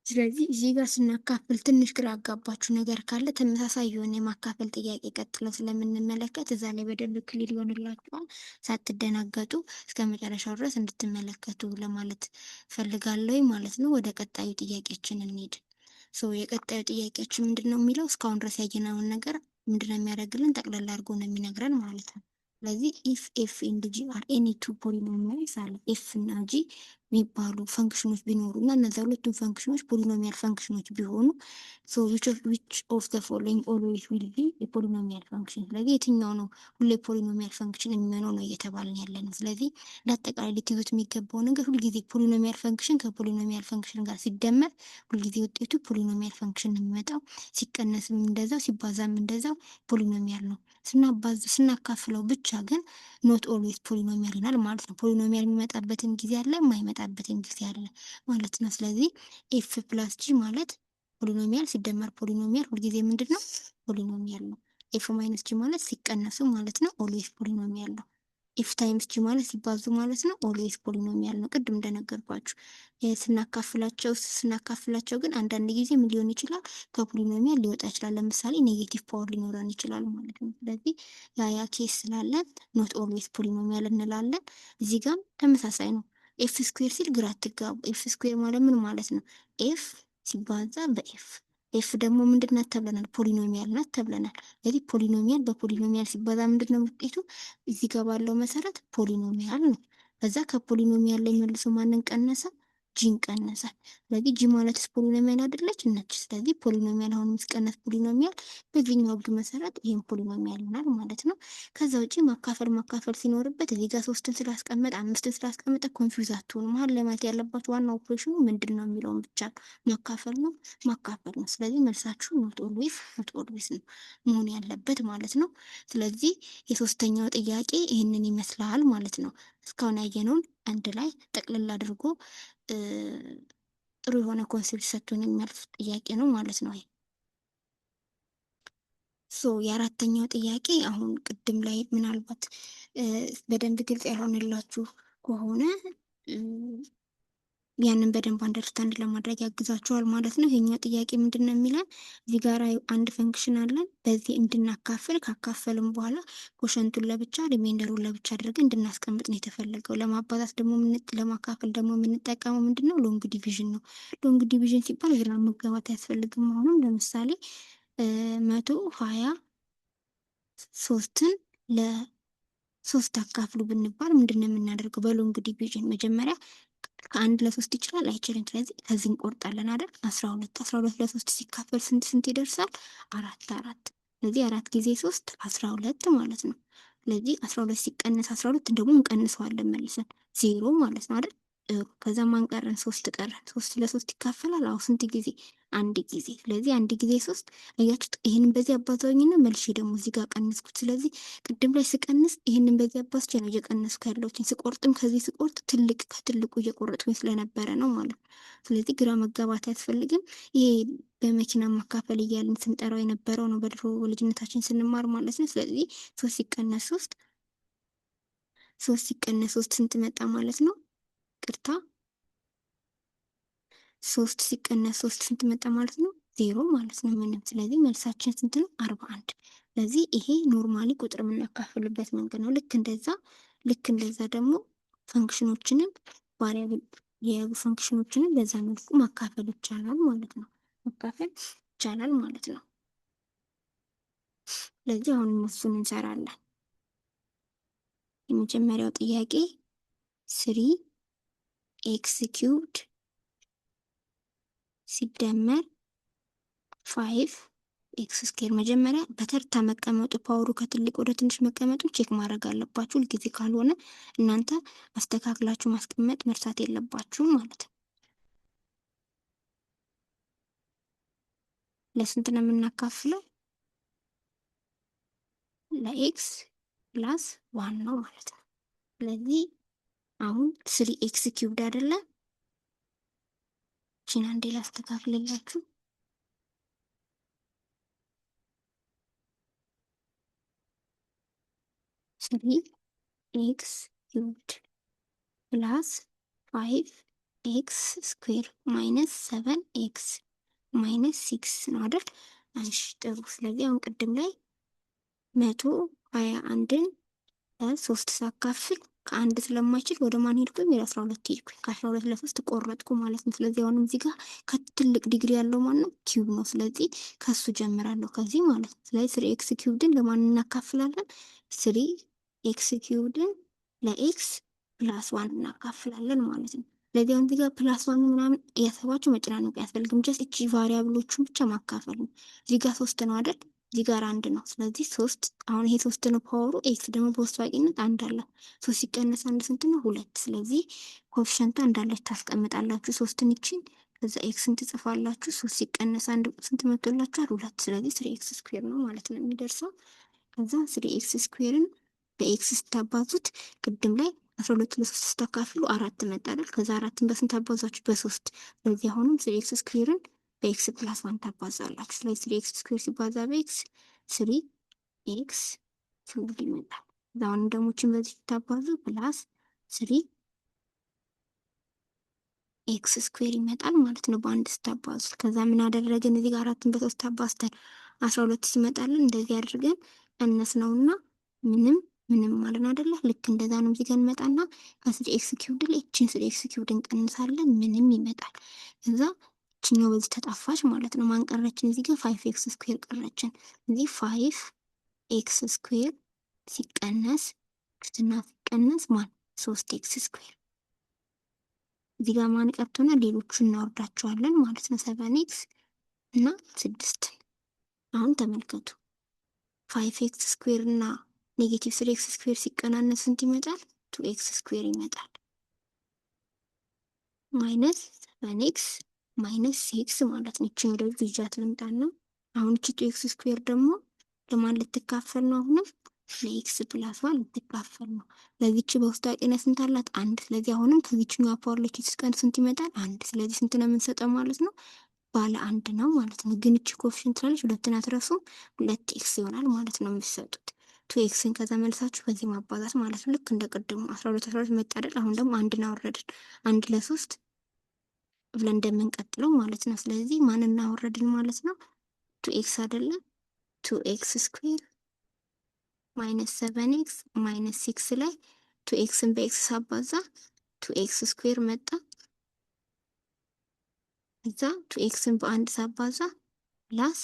ስለዚህ እዚህ ጋር ስናካፍል ትንሽ ግራ አጋባችሁ ነገር ካለ ተመሳሳይ የሆነ የማካፈል ጥያቄ ቀጥሎ ስለምንመለከት እዛ ላይ በደንብ clear ይሆንላችኋል። ሳትደናገጡ እስከ መጨረሻው ድረስ እንድትመለከቱ ለማለት ፈልጋለሁ ማለት ነው። ወደ ቀጣዩ ጥያቄያችን እንሂድ። So የቀጣዩ ጥያቄያችን ምንድን ነው የሚለው እስካሁን ድረስ ያየነውን ነገር ምንድን ነው የሚያደርግልን? ጠቅላላ አድርጎ ነው የሚነግረን ማለት ነው። ስለዚህ if f and g are any two polynomials አለ። f እና g የሚባሉ function ኖች ቢኖሩ እና እነዚያ ሁለቱም function ኖች polynomial function ኖች ቢሆኑ፣ so which of the following always will be የ polynomial function? ስለዚህ የትኛው ነው ሁሌ polynomial function የሚሆነው ነው እየተባልን ያለ ነው። ስለዚህ ለአጠቃላይ ልትይዙት የሚገባው ነገር ሁልጊዜ polynomial function ከ polynomial function ጋር ሲደመር ሁልጊዜ ውጤቱ polynomial function ነው የሚመጣው። ሲቀነስም እንደዛው፣ ሲባዛም እንደዛው polynomial ነው። ስናባዝ ስናካፍለው ብቻ ግን not always polynomial ይሆናል ማለት ነው። Polynomial የሚመጣበትም ጊዜ አለ፣ የማይመጣበትም ጊዜ አለ ማለት ነው። ስለዚህ f plus g ማለት polynomial ሲደመር polynomial ሁልጊዜ ምንድን ነው? Polynomial ነው። f minus g ማለት ሲቀነሱ ማለት ነው። Always polynomial ነው። f times g ማለት ሲባዙ ማለት ነው። Always polynomial ነው። ቅድም እንደነገርኳችሁ ስናካፍላቸው ግን አንዳንድ ጊዜ ምን ሊሆን ይችላል? ከ polynomial ሊወጣ ይችላል። ለምሳሌ negative power ሊኖረን ይችላል ማለት ነው። ስለዚህ ያ case ስላለ not always polynomial እንላለን። እዚህ ጋም ተመሳሳይ ነው። f square ሲል ግራ አትጋቡ። f square ማለት ምን ማለት ነው? f ሲባዛ በ f። f ደግሞ ምንድን ናት ተብለናል? Polynomial ናት ተብለናል። ስለዚህ polynomial በ polynomial ሲባዛ ምንድን ነው ውጤቱ? እዚህ ጋር ባለው መሰረት polynomial ነው። ከዛ ከ polynomial ላይ መልሶ ማንን ቀነሰ? ጂን ቀነሰ። ስለዚህ g ማለትስ polynomial አይደለች? ነች። ስለዚህ polynomial አሁን ሲቀነስ polynomial በዚህኛው ህግ መሰረት ይህም polynomial ይሆናል ማለት ነው። ከዛ ውጪ ማካፈል ማካፈል ሲኖርበት እዚህ ጋር ሶስትን ስላስቀመጠ አምስትን ስላስቀመጠ confuse አትሆኑ። መሀል ላይ ማለት ያለባችሁ ዋና ኦፕሬሽኑ ምንድን ነው የሚለውን ብቻ ነው። ማካፈል ነው ማካፈል ነው። ስለዚህ መልሳችሁ not always ነው መሆን ያለበት ማለት ነው። ስለዚህ የሶስተኛው ጥያቄ ይህንን ይመስላል ማለት ነው። እስካሁን ያየነውን አንድ ላይ ጠቅልል አድርጎ ጥሩ የሆነ concept ሰጥቶን የሚያልፍ ጥያቄ ነው ማለት ነው። So የአራተኛው ጥያቄ አሁን ቅድም ላይ ምናልባት በደንብ ግልጽ ያልሆነላችሁ ከሆነ ያንን በደንብ understand ለማድረግ ያግዛችኋል ማለት ነው። ይሄኛው ጥያቄ ምንድን ነው የሚለን? እዚህ ጋር አንድ function አለን። በዚህ እንድናካፍል፣ ካካፈልም በኋላ quotient ኡን ለብቻ remainder ኡን ለብቻ አድርገን እንድናስቀምጥ ነው የተፈለገው። ለማባዛት ደግሞ፣ ለማካፈል ደግሞ የምንጠቀመው ምንድን ነው? Long division ነው። Long division ሲባል ግራ መጋባት አያስፈልግም። አሁንም ለምሳሌ 123ን ለሶስት አካፍሉ ብንባል ምንድን ነው የምናደርገው? በ long division መጀመሪያ ከአንድ ለሶስት ይችላል አይችልም? ስለዚህ ከዚህ እንቆርጣለን አይደል? 12። 12 ለሶስት ሲካፈል ስንት ስንት ይደርሳል? አራት አራት። ስለዚህ አራት ጊዜ ሶስት 12 ማለት ነው። ስለዚህ 12 ሲቀነስ 12 ደግሞ እንቀንሰዋለን መልሰን፣ ዜሮ ማለት ነው አይደል? ጥሩ። ከዛ ማን ቀረን? ሶስት ቀረን። ሶስት ለሶስት ይካፈላል። አዎ፣ ስንት ጊዜ? አንድ ጊዜ። ስለዚህ አንድ ጊዜ ሶስት። አያችሁት? ይህንን በዚህ አባዛኝና መልሼ ደግሞ እዚህ ጋር ቀንስኩት። ስለዚህ ቅድም ላይ ስቀንስ ይህንን በዚህ አባዝቼ ነው እየቀነስኩ ያለሁት። ስቆርጥም ከዚህ ስቆርጥ ትልቅ ከትልቁ እየቆረጥኩኝ ስለነበረ ነው ማለት ነው። ስለዚህ ግራ መጋባት አያስፈልግም። ይሄ በመኪና ማካፈል እያልን ስንጠራው የነበረው ነው በድሮ ልጅነታችን ስንማር ማለት ነው። ስለዚህ ሶስት ሲቀነስ ሶስት፣ ሶስት ሲቀነስ ሶስት ስንት መጣ ማለት ነው? ይቅርታ፣ ሶስት ሲቀነስ ሶስት ስንት መጣ ማለት ነው? ዜሮ ማለት ነው። ምንም። ስለዚህ መልሳችን ስንት ነው? 41። ስለዚህ ይሄ normally ቁጥር የምናካፍልበት መንገድ ነው። ልክ እንደዛ ደግሞ function ኦችንም፣ variable የያዙ function ኦችንም በዛ መልኩ ማካፈል ይቻላል ማለት ነው። ማካፈል ይቻላል ማለት ነው። ስለዚህ አሁን እነሱን እንሰራለን። የመጀመሪያው ጥያቄ three x cubed ሲደመር five x square። መጀመሪያ በተርታ መቀመጡ፣ power ኡ ከትልቅ ወደ ትንሽ መቀመጡን check ማድረግ አለባችሁ ሁልጊዜ። ካልሆነ እናንተ አስተካክላችሁ ማስቀመጥ መርሳት የለባችሁም ማለት ነው። ለስንት ነው የምናካፍለው? ለ x plus one ነው ማለት ነው። ስለዚህ አሁን three x cubed አይደለ? ቺን አንዴ ላስተካክልላችሁ። Three x cubed plus five x square minus seven x minus six ነው አይደል? እሺ ጥሩ። ስለዚህ አሁን ቅድም ላይ 121ን ለሶስት ሳካፍል ከአንድ ስለማይችል ወደ ማን ሄድኩኝ? ወደ 12 ሄድኩኝ። ከ12 ለሶስት ቆረጥኩ ማለት ነው። ስለዚህ አሁንም እዚህ ጋር ከትልቅ ዲግሪ ያለው ማን ነው? Cube ነው። ስለዚህ ከሱ ጀምራለሁ፣ ከዚህ ማለት ነው። ስለዚህ three x cubed ን ለማን እናካፍላለን? Three x cubed ን ለ x plus one እናካፍላለን ማለት ነው። ስለዚህ አሁን እዚህ ጋር plus one ምናምን እያሰባችሁ መጨናነቅ አያስፈልግም። Just እቺ variable ኦቹን ብቻ ማካፈል ነው። እዚህ ጋር ሶስት ነው አይደል? እዚህ ጋር አንድ ነው። ስለዚህ ሶስት፣ አሁን ይሄ ሶስት ነው power ኡ፣ x ደግሞ በውስጥ ታዋቂነት አንድ አለ። ሶስት ሲቀነስ አንድ ስንት ነው? ሁለት። ስለዚህ coefficient ቷ እንዳለች ታስቀምጣላችሁ። ሶስትን ይችን፣ ከዛ x ን ትጽፋላችሁ። ሶስት ሲቀነስ አንድ ስንት መጥቶላችኋል? ሁለት። ስለዚህ three x square ነው ማለት ነው የሚደርሰው። ከዛ three x square ን በ x ስታባዙት ቅድም ላይ 12 ለሶስት ስታካፍሉ አራት መጣ አይደል? ከዛ አራትን በስንት አባዛችሁ? በሶስት። ስለዚህ አሁንም three x square ን በ x plus one ታባዛላችሁ። ስለዚህ three x square ሲባዛ በ x three x cubed ይመጣል። ከዛ አሁንም ደግሞ ችን በዚህ ስታባዙ plus three x square ይመጣል ማለት ነው በአንድ ስታባዙት። ከዛ ምን አደረግን? እዚህ ጋር አራትን በሶስት አባዝተን 12 ሲመጣልን እንደዚህ አድርገን ቀነስ ነውና ምንም ምንም ማለት ነው አይደለ? ልክ እንደዛ ነው። እዚህ ጋር እንመጣና ከ three x cubed ላይ እችን three x cubed እንቀንሳለን፣ ምንም ይመጣል። ከዛ እችኛው በዚህ ተጣፋች ማለት ነው። ማን ቀረችን? እዚህ ጋር five x square ቀረችን። እዚህ five x square ሲቀነስ እና ሲቀነስ ማን? ሶስት x square። እዚህ ጋር ማን ቀርቶና ሌሎቹ እናወርዳቸዋለን ማለት ነው። Seven x እና ስድስት። አሁን ተመልከቱ፣ five x square እና negative three x square ሲቀናነስ ስንት ይመጣል? Two x square ይመጣል። Minus seven x minus six ማለት ነው። ይችን ወደዚህ ይዣት ልምጣና አሁን እቺ two x square ደግሞ ለማን ልትካፈል ነው? አሁንም ለ x plus one ልትካፈል ነው። ለዚች በውስጥ ታዋቂነት ስንት አላት? አንድ። ስለዚህ አሁንም ከዚችኛዋ power ላይ ስቀን ስንት ይመጣል? አንድ። ስለዚህ ስንት ነው የምንሰጠው ማለት ነው? ባለ አንድ ነው ማለት ነው። ግን እቺ coefficient ስላለች ሁለትን አትረሱም። ሁለት x ይሆናል ማለት ነው የምትሰጡት። Two x ን ከዛ መልሳችሁ በዚህ ማባዛት ማለት ነው። ልክ እንደ ቅድሙ 12 12 መጣ አይደል? አሁን ደግሞ አንድን አወረድን። አንድ ለሶስት ብለን እንደምንቀጥለው ማለት ነው። ስለዚህ ማን እናወረድን ማለት ነው? Two x አይደለም? Two x square minus seven x minus six ላይ two x ን በ x ሳባዛ two x square መጣ። እዛ two x ን በአንድ ሳባዛ plus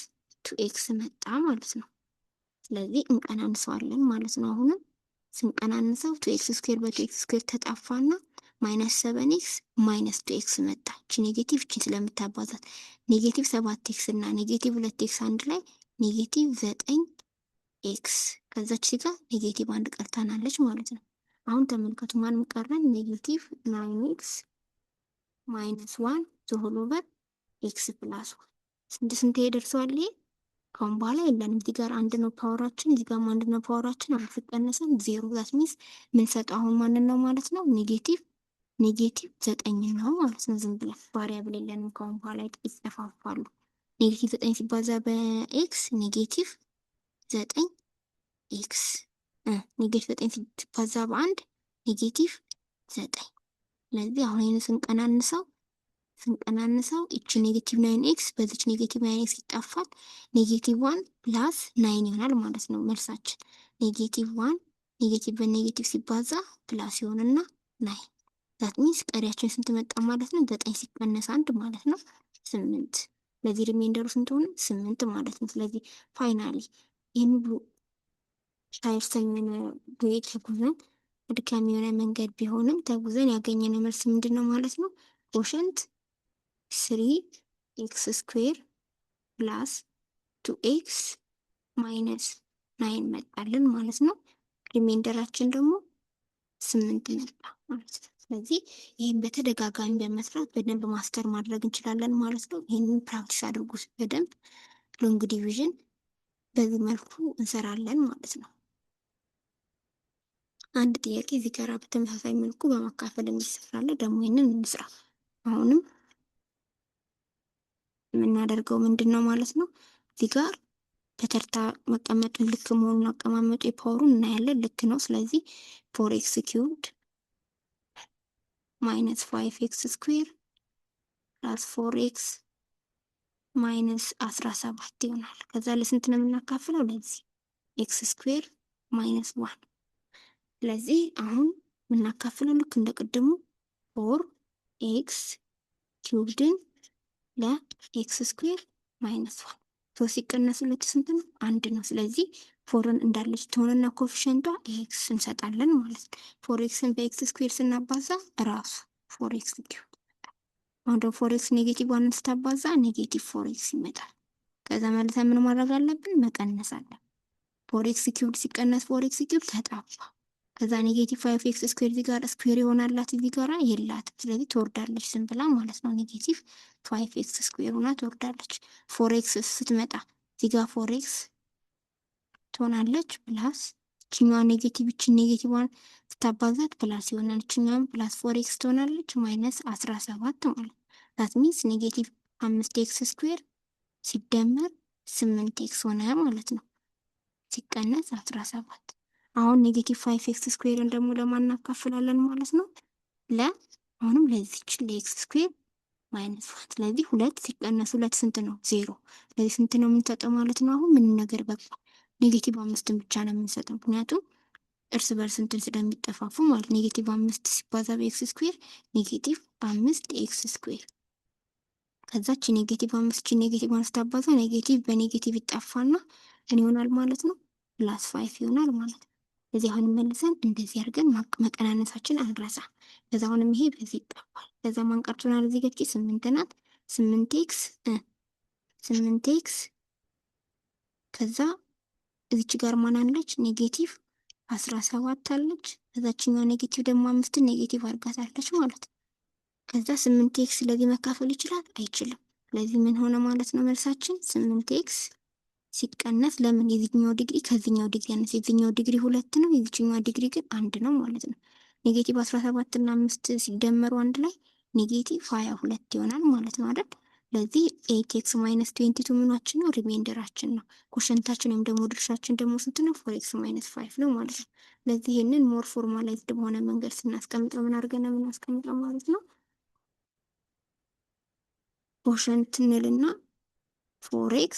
two x መጣ ማለት ነው። ስለዚህ እንቀናንሰዋለን ማለት ነው። አሁንም ስንቀናንሰው two x square በ two x square ተጣፋና minus seven x minus two x መጣ። እቺ negative እቺን ስለምታባዛት negative ሰባት x እና negative ሁለት x አንድ ላይ negative ዘጠኝ x፣ ከዛች ጋር negative አንድ ቀርታናለች ማለት ነው። አሁን ተመልከቱ፣ ማን ቀረን? Negative nine x minus one the whole over x plus one። ስንት ስንት ደርሰዋል? ይሄ ከአሁን በኋላ የለንም። እዚህ ጋር አንድ ነው power ኣችን፣ እዚህ ጋርም አንድ ነው power ኣችን። አንድ ስቀነሰን ዜሮ። That means ምንሰጠው አሁን ማንን ነው ማለት ነው? Negative ዘጠኝ ነው ማለት ነው። ዝም ብለን variable የለንም ከአሁን በኋላ፣ ይጠፋፋሉ። Negative ዘጠኝ ሲባዛ በ x negative ዘጠኝ x፣ negative ዘጠኝ ሲባዛ በአንድ negative ዘጠኝ። ስለዚህ አሁን ይህን ስንቀናንሰው ይቺ negative nine x በዚች negative nine x ይጣፋል። Negative one plus nine ይሆናል ማለት ነው መልሳችን። Negative one፣ negative በ negative ሲባዛ plus ይሆንና nine። That means ቀሪያችን ስንት መጣ ማለት ነው? ዘጠኝ ሲቀነስ አንድ ማለት ነው ስምንት። ስለዚህ remainder ኡ ስንት ሆነ? ስምንት ማለት ነው። ስለዚህ finally ይህን ሁሉ tiresome የሆነ way ተጉዘን፣ አድካሚ የሆነ መንገድ ቢሆንም ተጉዘን ያገኘነው መልስ ምንድን ነው ማለት ነው? Quotient three x square plus two x minus nine መጣልን ማለት ነው። Remainder ኣችን ደግሞ ስምንት መጣ ማለት ነው። ስለዚህ ይህን በተደጋጋሚ በመስራት በደንብ master ማድረግ እንችላለን ማለት ነው። ይህንን practice አድርጉት በደንብ። Long division በዚህ መልኩ እንሰራለን ማለት ነው። አንድ ጥያቄ እዚህ ጋር በተመሳሳይ መልኩ በማካፈል የሚሰራለ ደግሞ ይህንን እንስራ። አሁንም የምናደርገው ምንድን ነው ማለት ነው? እዚህ ጋር በተርታ መቀመጡን፣ ልክ መሆኑን፣ አቀማመጡ የ power ኡን እናያለን። ልክ ነው። ስለዚህ four x cubed minus five x square plus four x minus 17 ይሆናል። ከዛ ለስንት ነው የምናካፍለው? ለዚህ x square minus one። ስለዚህ አሁን የምናካፍለው ልክ እንደ ቅድሙ four x cubed ን ለ x square minus one። ሶስት ሲቀነስ ሁለት ስንት ነው? አንድ ነው። ስለዚህ four ን እንዳለች ትሆንና coefficient ኧ x እንሰጣለን ማለት ነው። Four x ን በ x square ስናባዛ ራሱ four x cube። አሁን ደግሞ four x negative one ን ስታባዛ negative four x ይመጣል። ከዛ መልሰን ምን ማድረግ አለብን? መቀነስ አለብን። Four x cubed ሲቀነስ four x cube ተጣፋ። ከዛ negative five x square እዚህ ጋር square ይሆናላት፣ እዚህ ጋራ የላትም። ስለዚህ ትወርዳለች ዝም ብላ ማለት ነው። Negative five x square ሆና ትወርዳለች። Four x ስትመጣ እዚህ ጋር four x ትሆናለች፣ plus ይችኛዋ negative ይችን negative one ስታባዛት plus ይሆናል። ይችኛዋም plus four x ትሆናለች minus 17 ማለት። That means negative አምስት x square ሲደመር ስምንት x ሆነ ማለት ነው። ሲቀነስ 17። አሁን negative five x square ን ደግሞ ለማን እናካፍላለን ማለት ነው? ለ አሁንም ለዚች ለ x square minus one። ስለዚህ ሁለት ሲቀነስ ሁለት ስንት ነው? ዜሮ። ስለዚህ ስንት ነው የምንሰጠው ማለት ነው? አሁን ምንም ነገር በቃ negative አምስትን ብቻ ነው የምንሰጠው፣ ምክንያቱም እርስ በርስ እንትን ስለሚጠፋፉ ማለት። Negative አምስት ሲባዛ በ x square negative አምስት x square። ከዛች negative አምስት negative one ስታባዛ negative በ negative ይጠፋና ምን ይሆናል ማለት ነው? Plus five ይሆናል ማለት ነው። ስለዚህ አሁን መልሰን እንደዚህ አድርገን መቀናነሳችን አንረሳ። ከዛ አሁንም ይሄ በዚህ ይጠፋል። ከዛ ማን ቀርቶናል? እዚህ ጋር ስምንት ናት። ስምንት x፣ ስምንት x፣ ከዛ እዚች ጋር ማን አለች? Negative 17 አለች። ከዛችኛው negative ደግሞ አምስትን negative አድርጋታለች ማለት ነው። ከዛ ስምንት x ለዚህ መካፈል ይችላል? አይችልም። ስለዚህ ምን ሆነ ማለት ነው መልሳችን? ስምንት x ሲቀነስ፣ ለምን? የዚህኛው ዲግሪ ከዚህኛው ዲግሪ ያነሰ፣ የዚህኛው ዲግሪ ሁለት ነው፣ የዚህኛው ዲግሪ ግን አንድ ነው ማለት ነው። Negative 17 እና አምስት ሲደመሩ አንድ ላይ negative 22 ይሆናል ማለት ነው አይደል? ስለዚህ 8 x minus 22 ምናችን ነው? Remainder ኣችን ነው። Quotient ኣችን ወይም ደግሞ ድርሻችን ደግሞ ስንት ነው? 4 x minus 5 ነው ማለት ነው። ስለዚህ ይህንን more formalized በሆነ መንገድ ስናስቀምጠው ምን አድርገን ነው የምናስቀምጠው ማለት ነው? Quotient እንልና 4 x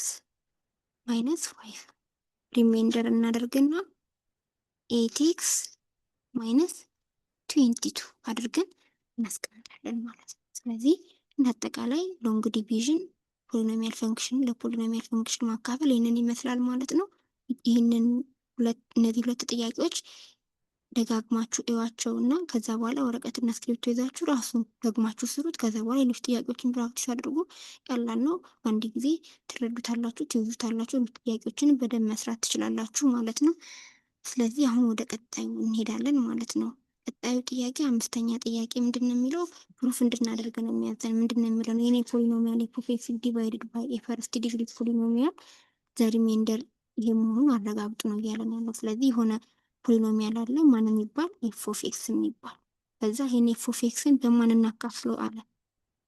minus 5 remainder እናደርግና 8 x minus 22 አድርገን እናስቀምጣለን ማለት ነው። ስለዚህ እንደ አጠቃላይ long division polynomial function ለ polynomial function ማካፈል ይህንን ይመስላል ማለት ነው። ይህንን እነዚህ ሁለት ጥያቄዎች ደጋግማችሁ እዩዋቸው እና ከዛ በኋላ ወረቀትና እስክሪብቶ ይዛችሁ ራሱን ደግማችሁ ስሩት። ከዛ በኋላ ሌሎች ጥያቄዎችን practice አድርጉ። ቀላል ነው። አንድ ጊዜ ትረዱታላችሁ፣ ትይዙታላችሁ። ጥያቄዎችን በደንብ መስራት ትችላላችሁ ማለት ነው። ስለዚህ አሁን ወደ ቀጣዩ እንሄዳለን ማለት ነው። ቀጣዩ ጥያቄ አምስተኛ ጥያቄ ምንድን ነው የሚለው? Proof እንድናደርግ ነው የሚያዘን። ምንድን ነው የሚለው? የኔ polynomial f of x divided by a first degree polynomial, the remainder ይሄ መሆኑን አረጋግጡ ነው እያለን ያለው። ስለዚህ የሆነ polynomial አለ፣ ማን የሚባል? F of x የሚባል። ከዛ ይሄን f of x ን በማን እናካፍለው አለ?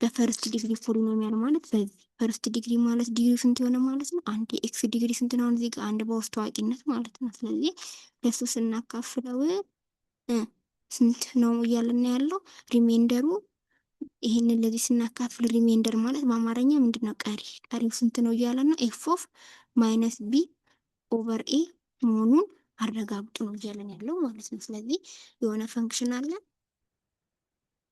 በ first degree polynomial ማለት በዚህ first degree ማለት ዲግሪ ስንት የሆነ ማለት ነው? አንድ። የ x degree ስንት ነው? እዚህ ጋር አንድ በውስጥ ታዋቂነት ማለት ነው። ስለዚህ ለሱ ስናካፍለው ስንት ነው እያለን ያለው remainder ኡ? ይህንን ለዚህ ስናካፍል remainder ማለት በአማርኛ ምንድን ነው? ቀሪ። ቀሪው ስንት ነው እያለ ነው። f of minus b over a መሆኑን አረጋግጡ ነው እያለን ያለው ማለት ነው። ስለዚህ የሆነ function አለ።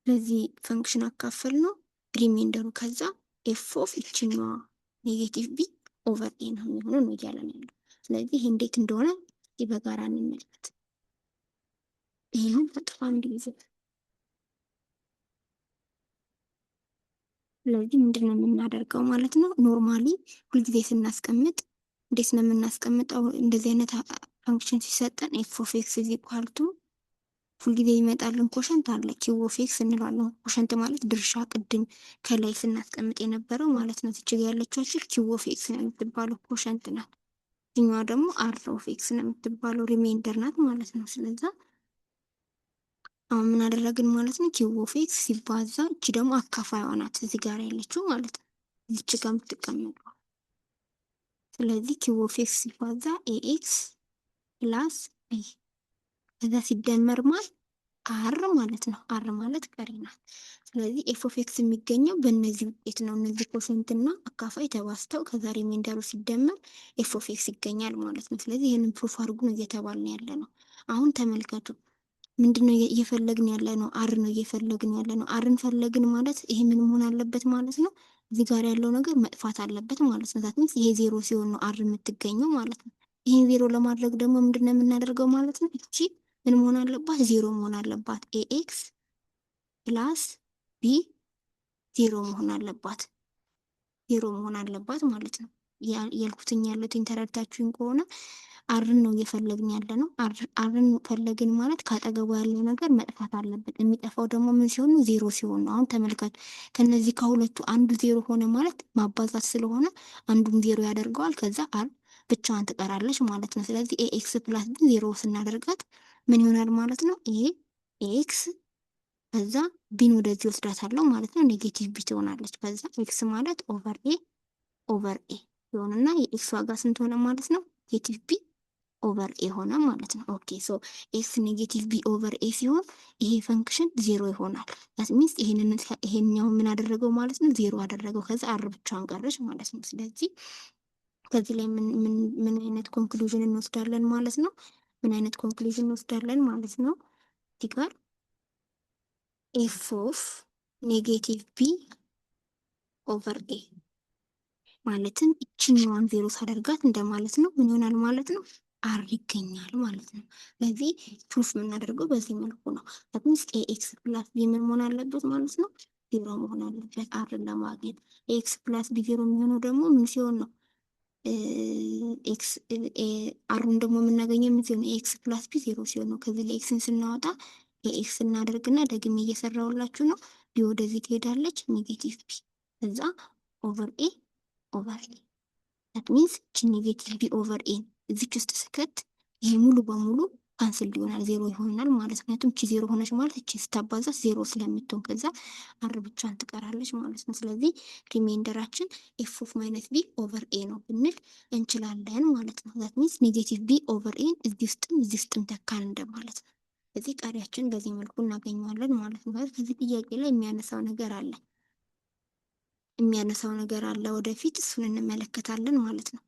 ለዚህ function አካፈል ነው remainder ኡ፣ ከዛ f of ይችኛዋ negative b over a ነው የሚሆነው ነው እያለን ያለው። ስለዚህ ይህ እንዴት እንደሆነ በጋራ እንመልከት። ይህንን አጥፋ አንድ ጊዜ። ስለዚህ ምንድን ነው የምናደርገው ማለት ነው? Normally ሁልጊዜ ስናስቀምጥ እንዴት ነው የምናስቀምጠው? እንደዚህ አይነት function ሲሰጠን f of x is equal to ሁልጊዜ ይመጣልን quotient አለ፣ q of x እንለዋለን። Quotient ማለት ድርሻ፣ ቅድም ከላይ ስናስቀምጥ የነበረው ማለት ነው። እዚች ጋ ያለችው q of x ነው የምትባለው፣ quotient ናት። እኛዋ ደግሞ r of x ነው የምትባለው፣ remainder ናት ማለት ነው። ስለዛ አሁን ምን አደረግን ማለት ነው? q of x ሲባዛ እቺ ደግሞ አካፋይዋ ናት እዚህ ጋር ያለችው ማለት ነው። እዚች ጋር የምትቀመጠው። ስለዚህ q of x ሲባዛ a x plus b ከዛ ሲደመር ማን? R ማለት ነው። R ማለት ቀሪ ናት። ስለዚህ f of x የሚገኘው በእነዚህ ውጤት ነው። እነዚህ quotient እና አካፋይ ተባዝተው ከዛ remainder ኡ ሲደመር f of x ይገኛል ማለት ነው። ስለዚህ ይህንን proof አድርጉ ነው እየተባልን ያለ ነው። አሁን ተመልከቱ፣ ምንድነው እየፈለግን ያለ ነው? R ነው እየፈለግን ያለ ነው። R ን ፈለግን ማለት ይሄ ምን መሆን አለበት ማለት ነው? እዚህ ጋር ያለው ነገር መጥፋት አለበት ማለት ነው። That means ይሄ ዜሮ ሲሆን ነው R የምትገኘው ማለት ነው። ይሄን ዜሮ ለማድረግ ደግሞ ምንድነው የምናደርገው ማለት ነው? እቺ ምን መሆን አለባት? ዜሮ መሆን አለባት። a x plus b ዜሮ መሆን አለባት። ዜሮ መሆን አለባት ማለት ነው። ያልኩትኝ ያሉትኝ ተረድታችሁኝ ከሆነ R ን ነው እየፈለግን ያለ ነው። R ን ፈለግን ማለት ካጠገቡ ያለው ነገር መጥፋት አለበት። የሚጠፋው ደግሞ ምን ሲሆን ነው? ዜሮ ሲሆን ነው። አሁን ተመልከቱ፣ ከነዚህ ከሁለቱ አንዱ ዜሮ ሆነ ማለት ማባዛት ስለሆነ አንዱን ዜሮ ያደርገዋል። ከዛ R ብቻዋን ትቀራለች ማለት ነው። ስለዚህ a x plus b ዜሮ ስናደርጋት ምን ይሆናል ማለት ነው? a x ከዛ b ን ወደዚህ ወስዳታለሁ ማለት ነው። Negative b ትሆናለች። ከዛ x ማለት over a over a ይሆንና የ x ዋጋ ስንት ሆነ ማለት ነው? Negative b over a ሆነ ማለት ነው። Okay, so x negative b over a ሲሆን ይሄ function ዜሮ ይሆናል። That means ይሄንን ይሄኛው ምን አደረገው ማለት ነው? ዜሮ አደረገው። ከዛ R ብቻዋን ቀረች ማለት ነው። ስለዚህ ከዚህ ላይ ምን አይነት conclusion እንወስዳለን ማለት ነው? ምን አይነት conclusion እንወስዳለን ማለት ነው? እዚህ ጋር f of negative b over a ማለትም ይችኛዋን ዜሮ ሳደርጋት እንደማለት ነው። ምን ይሆናል ማለት ነው? R ይገኛል ማለት ነው። ስለዚህ proof የምናደርገው በዚህ መልኩ ነው። That means a x plus b ምን መሆን አለበት ማለት ነው? ዜሮ መሆን አለበት R ን ለማግኘት። x plus b ዜሮ የሚሆነው ደግሞ ምን ሲሆን ነው? X R ኡን ደግሞ የምናገኘው ምን ሲሆን? X plus b ዜሮ ሲሆን ነው። ከዚህ ላይ x ን ስናወጣ x እናደርግና ደግሜ እየሰራሁላችሁ ነው። b ወደዚህ ትሄዳለች፣ negative b ከዛ over a over a። That means እቺ negative b over a እዚች ውስጥ ስከት ይሄ ሙሉ በሙሉ Cancel ይሆናል፣ ዜሮ ይሆናል ማለት። ምክንያቱም እቺ ዜሮ ሆነች ማለት እቺ ስታባዛት ዜሮ ስለምትሆን ከዛ r ብቻን ትቀራለች ማለት ነው። ስለዚህ remainder ኣችን f of minus b over a ነው ብንል እንችላለን ማለት ነው። That means negative b over a ን እዚህ ውስጥም እዚህ ውስጥም ተካን እንደማለት ነው። ስለዚህ ቀሪያችን በዚህ መልኩ እናገኘዋለን ማለት ነው። ከዚህ ጥያቄ ላይ የሚያነሳው ነገር አለ፣ ወደፊት እሱን እንመለከታለን ማለት ነው።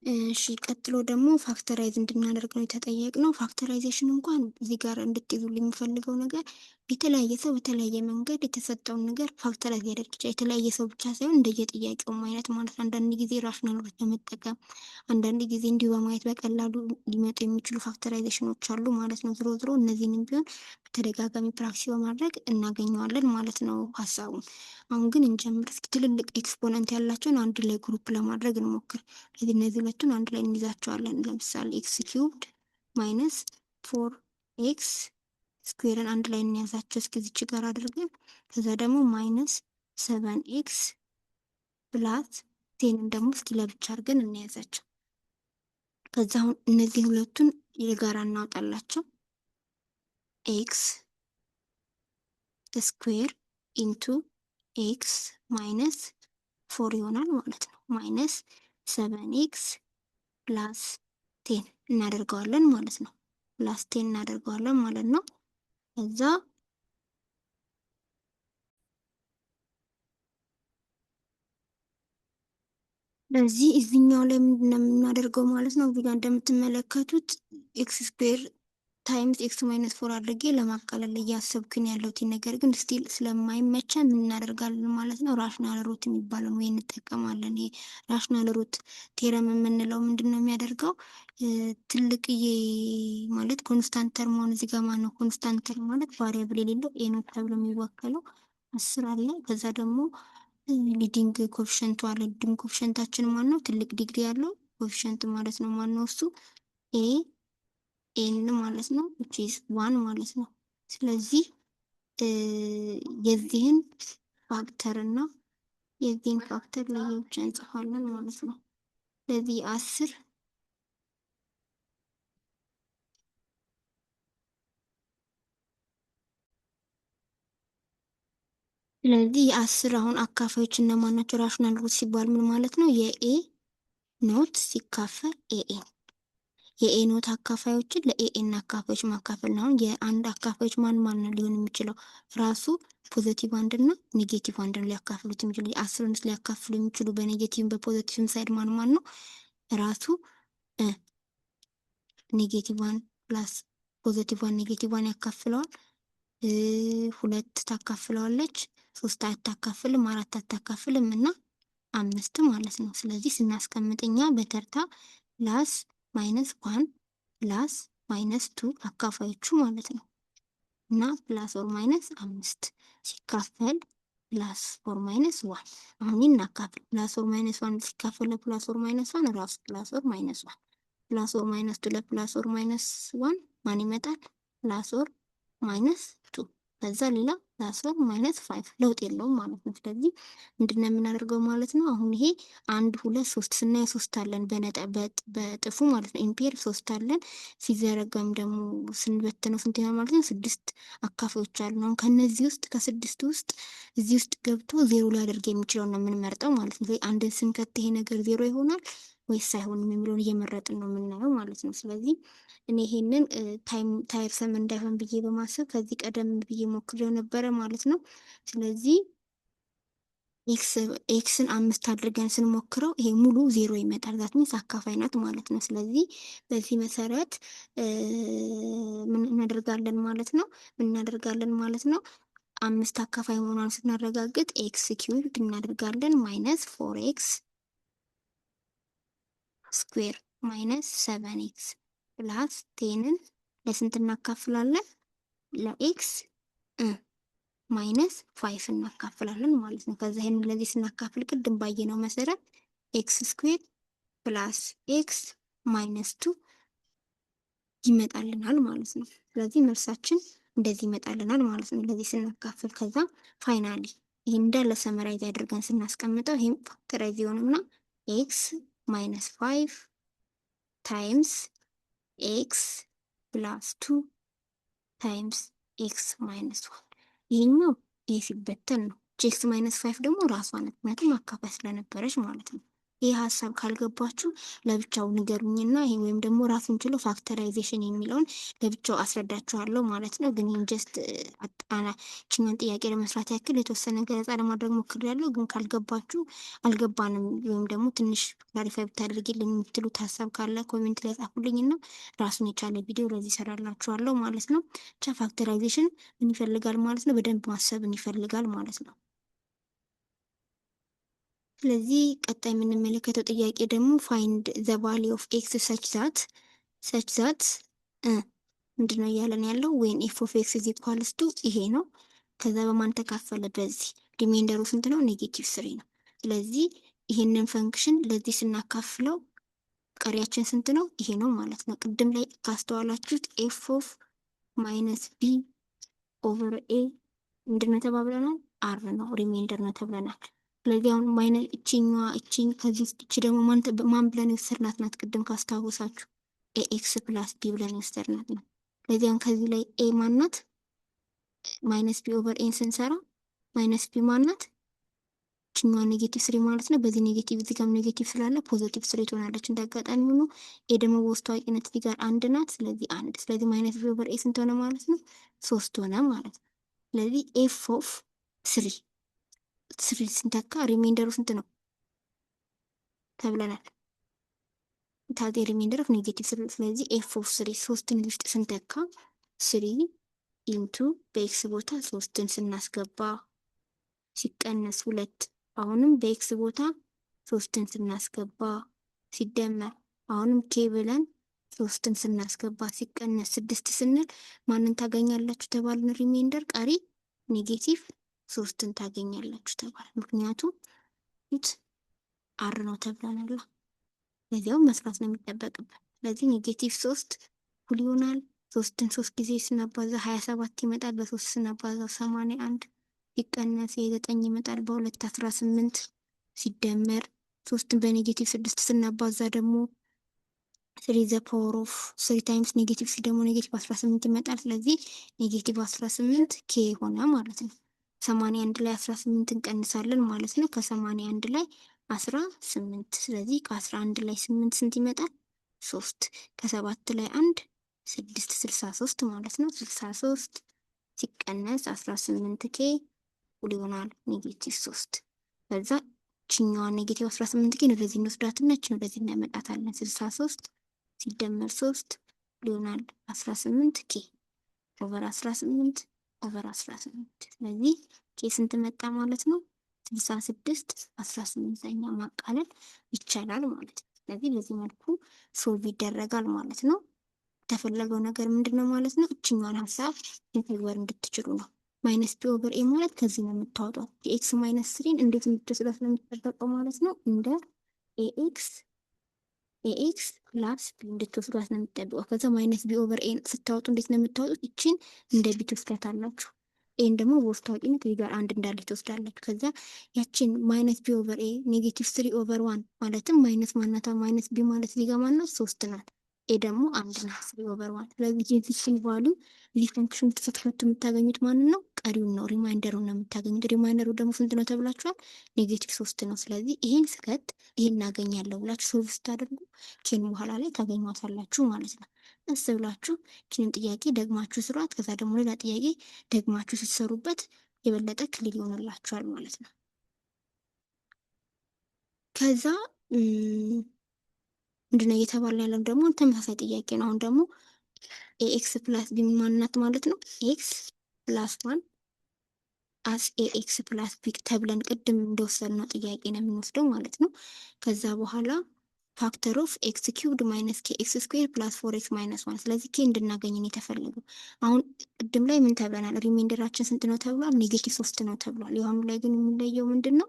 እሺ፣ ቀጥሎ ደግሞ factorize እንድናደርግ ነው የተጠየቅነው። Factorization እንኳን እዚህ ጋር እንድትይዙልኝ የምፈልገው ነገር የተለያየ ሰው በተለያየ መንገድ የተሰጠውን ነገር factorize ሊያደርግ ይችላል። የተለያየ ሰው ብቻ ሳይሆን እንደየጥያቄውም አይነት ማለት ነው። አንዳንድ ጊዜ rational root በመጠቀም፣ አንዳንድ ጊዜ እንዲሁ በማየት በቀላሉ ሊመጡ የሚችሉ factorization ኖች አሉ ማለት ነው። ዞሮ ዞሮ እነዚህንም ቢሆን በተደጋጋሚ practice በማድረግ እናገኘዋለን ማለት ነው ሀሳቡን። አሁን ግን እንጀምር እስኪ። ትልልቅ exponent ያላቸውን አንድ ላይ group ለማድረግ እንሞክር። ስለዚህ እነዚህ ሁለቱን አንድ ላይ እንይዛቸዋለን። ለምሳሌ x cubed minus four x square ን አንድ ላይ እንያዛቸው እስኪ እዚች ጋር አድርገን፣ ከዛ ደግሞ minus seven x plus 10 ን ደግሞ እስኪ ለብቻ አድርገን እንያዛቸው። ከዛ አሁን እነዚህ ሁለቱን የጋራ እናውጣላቸው። X square into x minus four ይሆናል ማለት ነው። Minus seven x plus 10 እናደርገዋለን ማለት ነው። Plus 10 እናደርገዋለን ማለት ነው። ከዛ ለዚህ እዚህኛው ላይ ምንድን ነው የምናደርገው ማለት ነው። እዚህ ጋር እንደምትመለከቱት x square times x minus four አድርጌ ለማቃለል እያሰብኩኝ ያለሁት ነገር ግን still ስለማይመቸን ምን እናደርጋለን ማለት ነው። Rational root የሚባለውን ወይ እንጠቀማለን። ይሄ rational root theorem የምንለው ምንድን ነው የሚያደርገው? ትልቅዬ ማለት constant term ሆነ እዚህ ጋር ማነው constant term ማለት variable የሌለው a naught ተብሎ የሚወከለው 10 አለ። ከዛ ደግሞ leading coefficient ኡ አለ። Leading coefficient ኣችን ማን ነው? ትልቅ ዲግሪ ያለው coefficient ማለት ነው። ማን ነው እሱ? A n ማለት ነው፣ which is one ማለት ነው። ስለዚህ የዚህን factor እና የዚህን factor ለየብቻ እንጽፋለን ማለት ነው። ስለዚህ 10 ስለዚህ የ10 አሁን አካፋዮች እነማን ናቸው? Rational root ሲባል ምን ማለት ነው? የ a naught ሲካፈል a n፣ የ a naught አካፋዮችን ለ a n አካፋዮች ማካፈል ነው። አሁን የአንድ አካፋዮች ማን ማን ነው ሊሆን የሚችለው? ራሱ positive አንድ እና negative አንድ ነው ሊያካፍሉት የሚችሉ። የ10ን ሊያካፍሉ የሚችሉ በ negative በ positive side ማን ማን ነው? ራሱ negative one plus positive one negative one ያካፍለዋል። ሁለት ታካፍለዋለች፣ ሶስት አታካፍልም፣ አራት አታካፍልም እና አምስት ማለት ነው። ስለዚህ ስናስቀምጥ እኛ በተርታ plus minus one plus minus two አካፋዮቹ ማለት ነው እና plus or minus አምስት ሲካፈል plus or minus one። አሁን እናካፍል። Plus or minus one ሲካፈል ለ plus or minus one ራሱ plus or minus one። Plus or minus two ለ plus or minus one ማን ይመጣል? Plus or minus two። ከዛ ሌላ plus or minus five ለውጥ የለውም ማለት ነው። ስለዚህ ምንድነው የምናደርገው ማለት ነው? አሁን ይሄ አንድ፣ ሁለት፣ ሶስት ስናየ ሶስት አለን በጥፉ ማለት ነው። In pair ሶስት አለን፣ ሲዘረጋም ደግሞ ስንበትነው ስንት ይሆናል ማለት ነው? ስድስት አካፋዮች አሉ። አሁን ከነዚህ ውስጥ ከስድስቱ ውስጥ እዚህ ውስጥ ገብቶ ዜሮ ሊያደርግ የሚችለው ነው የምንመርጠው ማለት ነው። አንድን ስንከት ይሄ ነገር ዜሮ ይሆናል ወይስ አይሆንም የሚለውን እየመረጥን ነው የምናየው ማለት ነው። ስለዚህ እኔ ይሄንን time tiresome እንዳይሆን ብዬ በማሰብ ከዚህ ቀደም ብዬ ሞክሬው ነበረ ማለት ነው። ስለዚህ x ን አምስት አድርገን ስንሞክረው ይሄ ሙሉ ዜሮ ይመጣል። That means አካፋይ ናት ማለት ነው። ስለዚህ በዚህ መሰረት ምን እናደርጋለን ማለት ነው? ምን እናደርጋለን ማለት ነው? አምስት አካፋይ መሆኗን ስናረጋግጥ x cubed እናደርጋለን minus four x square minus seven x plus 10 ን ለስንት እናካፍላለን? ለ x minus five እናካፍላለን ማለት ነው። ከዛ ይህንን ለዚህ ስናካፍል ቅድም ባየነው መሰረት x square plus x minus two ይመጣልናል ማለት ነው። ስለዚህ መልሳችን እንደዚህ ይመጣልናል ማለት ነው። ለዚህ ስናካፍል ከዛ finally ይህ እንዳለ summarize አድርገን ስናስቀምጠው ይህም factorize ይሆንና x minus five times x plus two times x minus one። ይሄኛው ይሄ ሲበተን ነው። x minus five ደግሞ ራሷ ናት፣ ምክንያቱም አካፋይ ስለነበረች ማለት ነው። ይህ ሀሳብ ካልገባችሁ ለብቻው ንገሩኝና ይሄ ወይም ደግሞ ራሱን ችሎ factorization የሚለውን ለብቻው አስረዳችኋለሁ ማለት ነው። ግን ይህን just አጣና ይችኛን ጥያቄ ለመስራት ያክል የተወሰነ ገለጻ ለማድረግ ሞክሬያለሁ። ግን ካልገባችሁ፣ አልገባንም ወይም ደግሞ ትንሽ clarify ብታደርጊልን የምትሉት ሀሳብ ካለ comment ላይ ጻፉልኝና ራሱን የቻለ ቪዲዮ ለዚህ ይሰራላችኋለሁ ማለት ነው። ብቻ factorization ምን ይፈልጋል ማለት ነው? በደንብ ማሰብን ይፈልጋል ማለት ነው። ስለዚህ ቀጣይ የምንመለከተው ጥያቄ ደግሞ find the value of x such that ምንድን ነው እያለን ያለው? When f of x is equals to ይሄ ነው። ከዛ በማን ተካፈለ? በዚህ። Remainder ኡ ስንት ነው? Negative three ነው። ስለዚህ ይሄንን function ለዚህ ስናካፍለው ቀሪያችን ስንት ነው? ይሄ ነው ማለት ነው። ቅድም ላይ ካስተዋላችሁት f of minus b over a ምንድን ነው ተባብለናል? R ነው፣ remainder ነው ተብለናል። ስለዚህ አሁን minus እቺኛዋ እቺኝ ከዚህ ውስጥ እቺ ደግሞ ማን ብለን የወሰድናት ናት? ቅድም ካስታወሳችሁ a x plus b ብለን የወሰድናት ናት። ስለዚህ አሁን ከዚህ ላይ a ማናት? Minus b over a ን ስንሰራ minus b ማናት? እችኛዋ negative three ማለት ነው። በዚህ negative፣ እዚህ ጋርም negative ስላለ positive three ትሆናለች። እንዳጋጣሚ ሆኖ a ደግሞ በውስጥ ታዋቂነት እዚህ ጋር አንድ ናት። ስለዚህ አንድ። ስለዚህ minus b over a ስንት ሆነ ማለት ነው? ሶስት ሆነ ማለት ነው። ስለዚህ f of three፣ three ስንተካ remainder ኡ ስንት ነው ተብለናል። ታዲያ remainder of negative three። ስለዚህ f of three፣ ሶስትን ውስጥ ስንተካ three into በ x ቦታ ሶስትን ስናስገባ ሲቀነስ ሁለት፣ አሁንም በ x ቦታ ሶስትን ስናስገባ፣ ሲደመር አሁንም k ብለን ሶስትን ስናስገባ ሲቀነስ ስድስት ስንል ማንን ታገኛላችሁ ተባልን? Remainder ቀሪ negative ሶስትን ታገኛላችሁ ተባለ። ምክንያቱም it R ነው ተብለናል። ለዚያው መስራት ነው የሚጠበቅብን። ስለዚህ negative ሶስት እኩል ይሆናል ሶስትን ሶስት ጊዜ ስናባዛ 27 ይመጣል። በሶስት ስናባዛው 81፣ ሲቀነስ የዘጠኝ ይመጣል፣ በሁለት 18፣ ሲደመር ሶስትን በ negative ስድስት ስናባዛ ደግሞ three the power of three times negative ሲ ደግሞ negative 18 ይመጣል። ስለዚህ negative 18 k ሆነ ማለት ነው። 81 ላይ 18 እንቀንሳለን ማለት ነው። ከ81 ላይ 18። ስለዚህ ከ11 ላይ ስምንት ስንት ይመጣል? ሶስት። ከሰባት ላይ አንድ ስድስት፣ 63 ማለት ነው። 63 ሲቀነስ 18 k እኩል ይሆናል negative ሶስት። ከዛ ችኛዋ negative 18 k ወደዚህ እንወስዳትና ችን ወደዚህ እናመጣታለን። 63 ሲደመር ሶስት ይሆናል 18 k over 18 over 18። ስለዚህ k ስንት መጣ ማለት ነው? 66 18ኛ። ማቃለል ይቻላል ማለት ነው። ስለዚህ በዚህ መልኩ solve ይደረጋል ማለት ነው። የተፈለገው ነገር ምንድን ነው ማለት ነው? እችኛዋን ሀሳብ መተግበር እንድትችሉ ነው። Minus b over a ማለት ከዚህ ነው የምታወጧት። የ x minus three ን እንዴት እንድትወስዷት ነው የሚጠበቀው ማለት ነው። እንደ a x plus b እንድትወስዷት ነው የሚጠበቀው። ከዛ minus b over a ስታወጡ እንዴት ነው የምታወጡት? ይችን እንደ b ትወስዳታላችሁ። a ን ደግሞ በውስጥ ታዋቂነት እዚህ ጋር አንድ እንዳለ ትወስዳላችሁ። ከዛ ያችን minus b over a negative three over one ማለትም minus ማናታ? Minus b ማለት እዚህ ጋር ማናት? ሶስት ናት። a ደግሞ አንድ ናት። Three over one። ስለዚህ የዚችን value እዚህ function ስትፈቱ የምታገኙት ማንን ነው? ቀሪውን ነው፣ remainder ኡን ነው የምታገኙት። Remainder ኡ ደግሞ ስንት ነው ተብላችኋል? Negative ሶስት ነው። ስለዚህ ይሄን ስከት ይሄን እናገኛለሁ ብላችሁ solve ስታደርጉ k ን በኋላ ላይ ታገኟታላችሁ ማለት ነው። ቀስ ብላችሁ ይህንን ጥያቄ ደግማችሁ ስሯት። ከዛ ደግሞ ሌላ ጥያቄ ደግማችሁ ስትሰሩበት የበለጠ clear ይሆንላችኋል ማለት ነው። ከዛ ምንድነው እየተባለ ያለው ደግሞ ተመሳሳይ ጥያቄ ነው። አሁን ደግሞ x plus b ማናት ማለት ነው? X plus one as a x plus b ተብለን ቅድም እንደወሰድነው ጥያቄ ነው የምንወስደው ማለት ነው። ከዛ በኋላ factor of x cubed minus k x square plus four x minus one። ስለዚህ k እንድናገኝ ነው የተፈለገው። አሁን ቅድም ላይ ምን ተብለናል? Remainder ኣችን ስንት ነው ተብሏል? Negative ሶስት ነው ተብሏል። የአሁኑ ላይ ግን የሚለየው ምንድን ነው?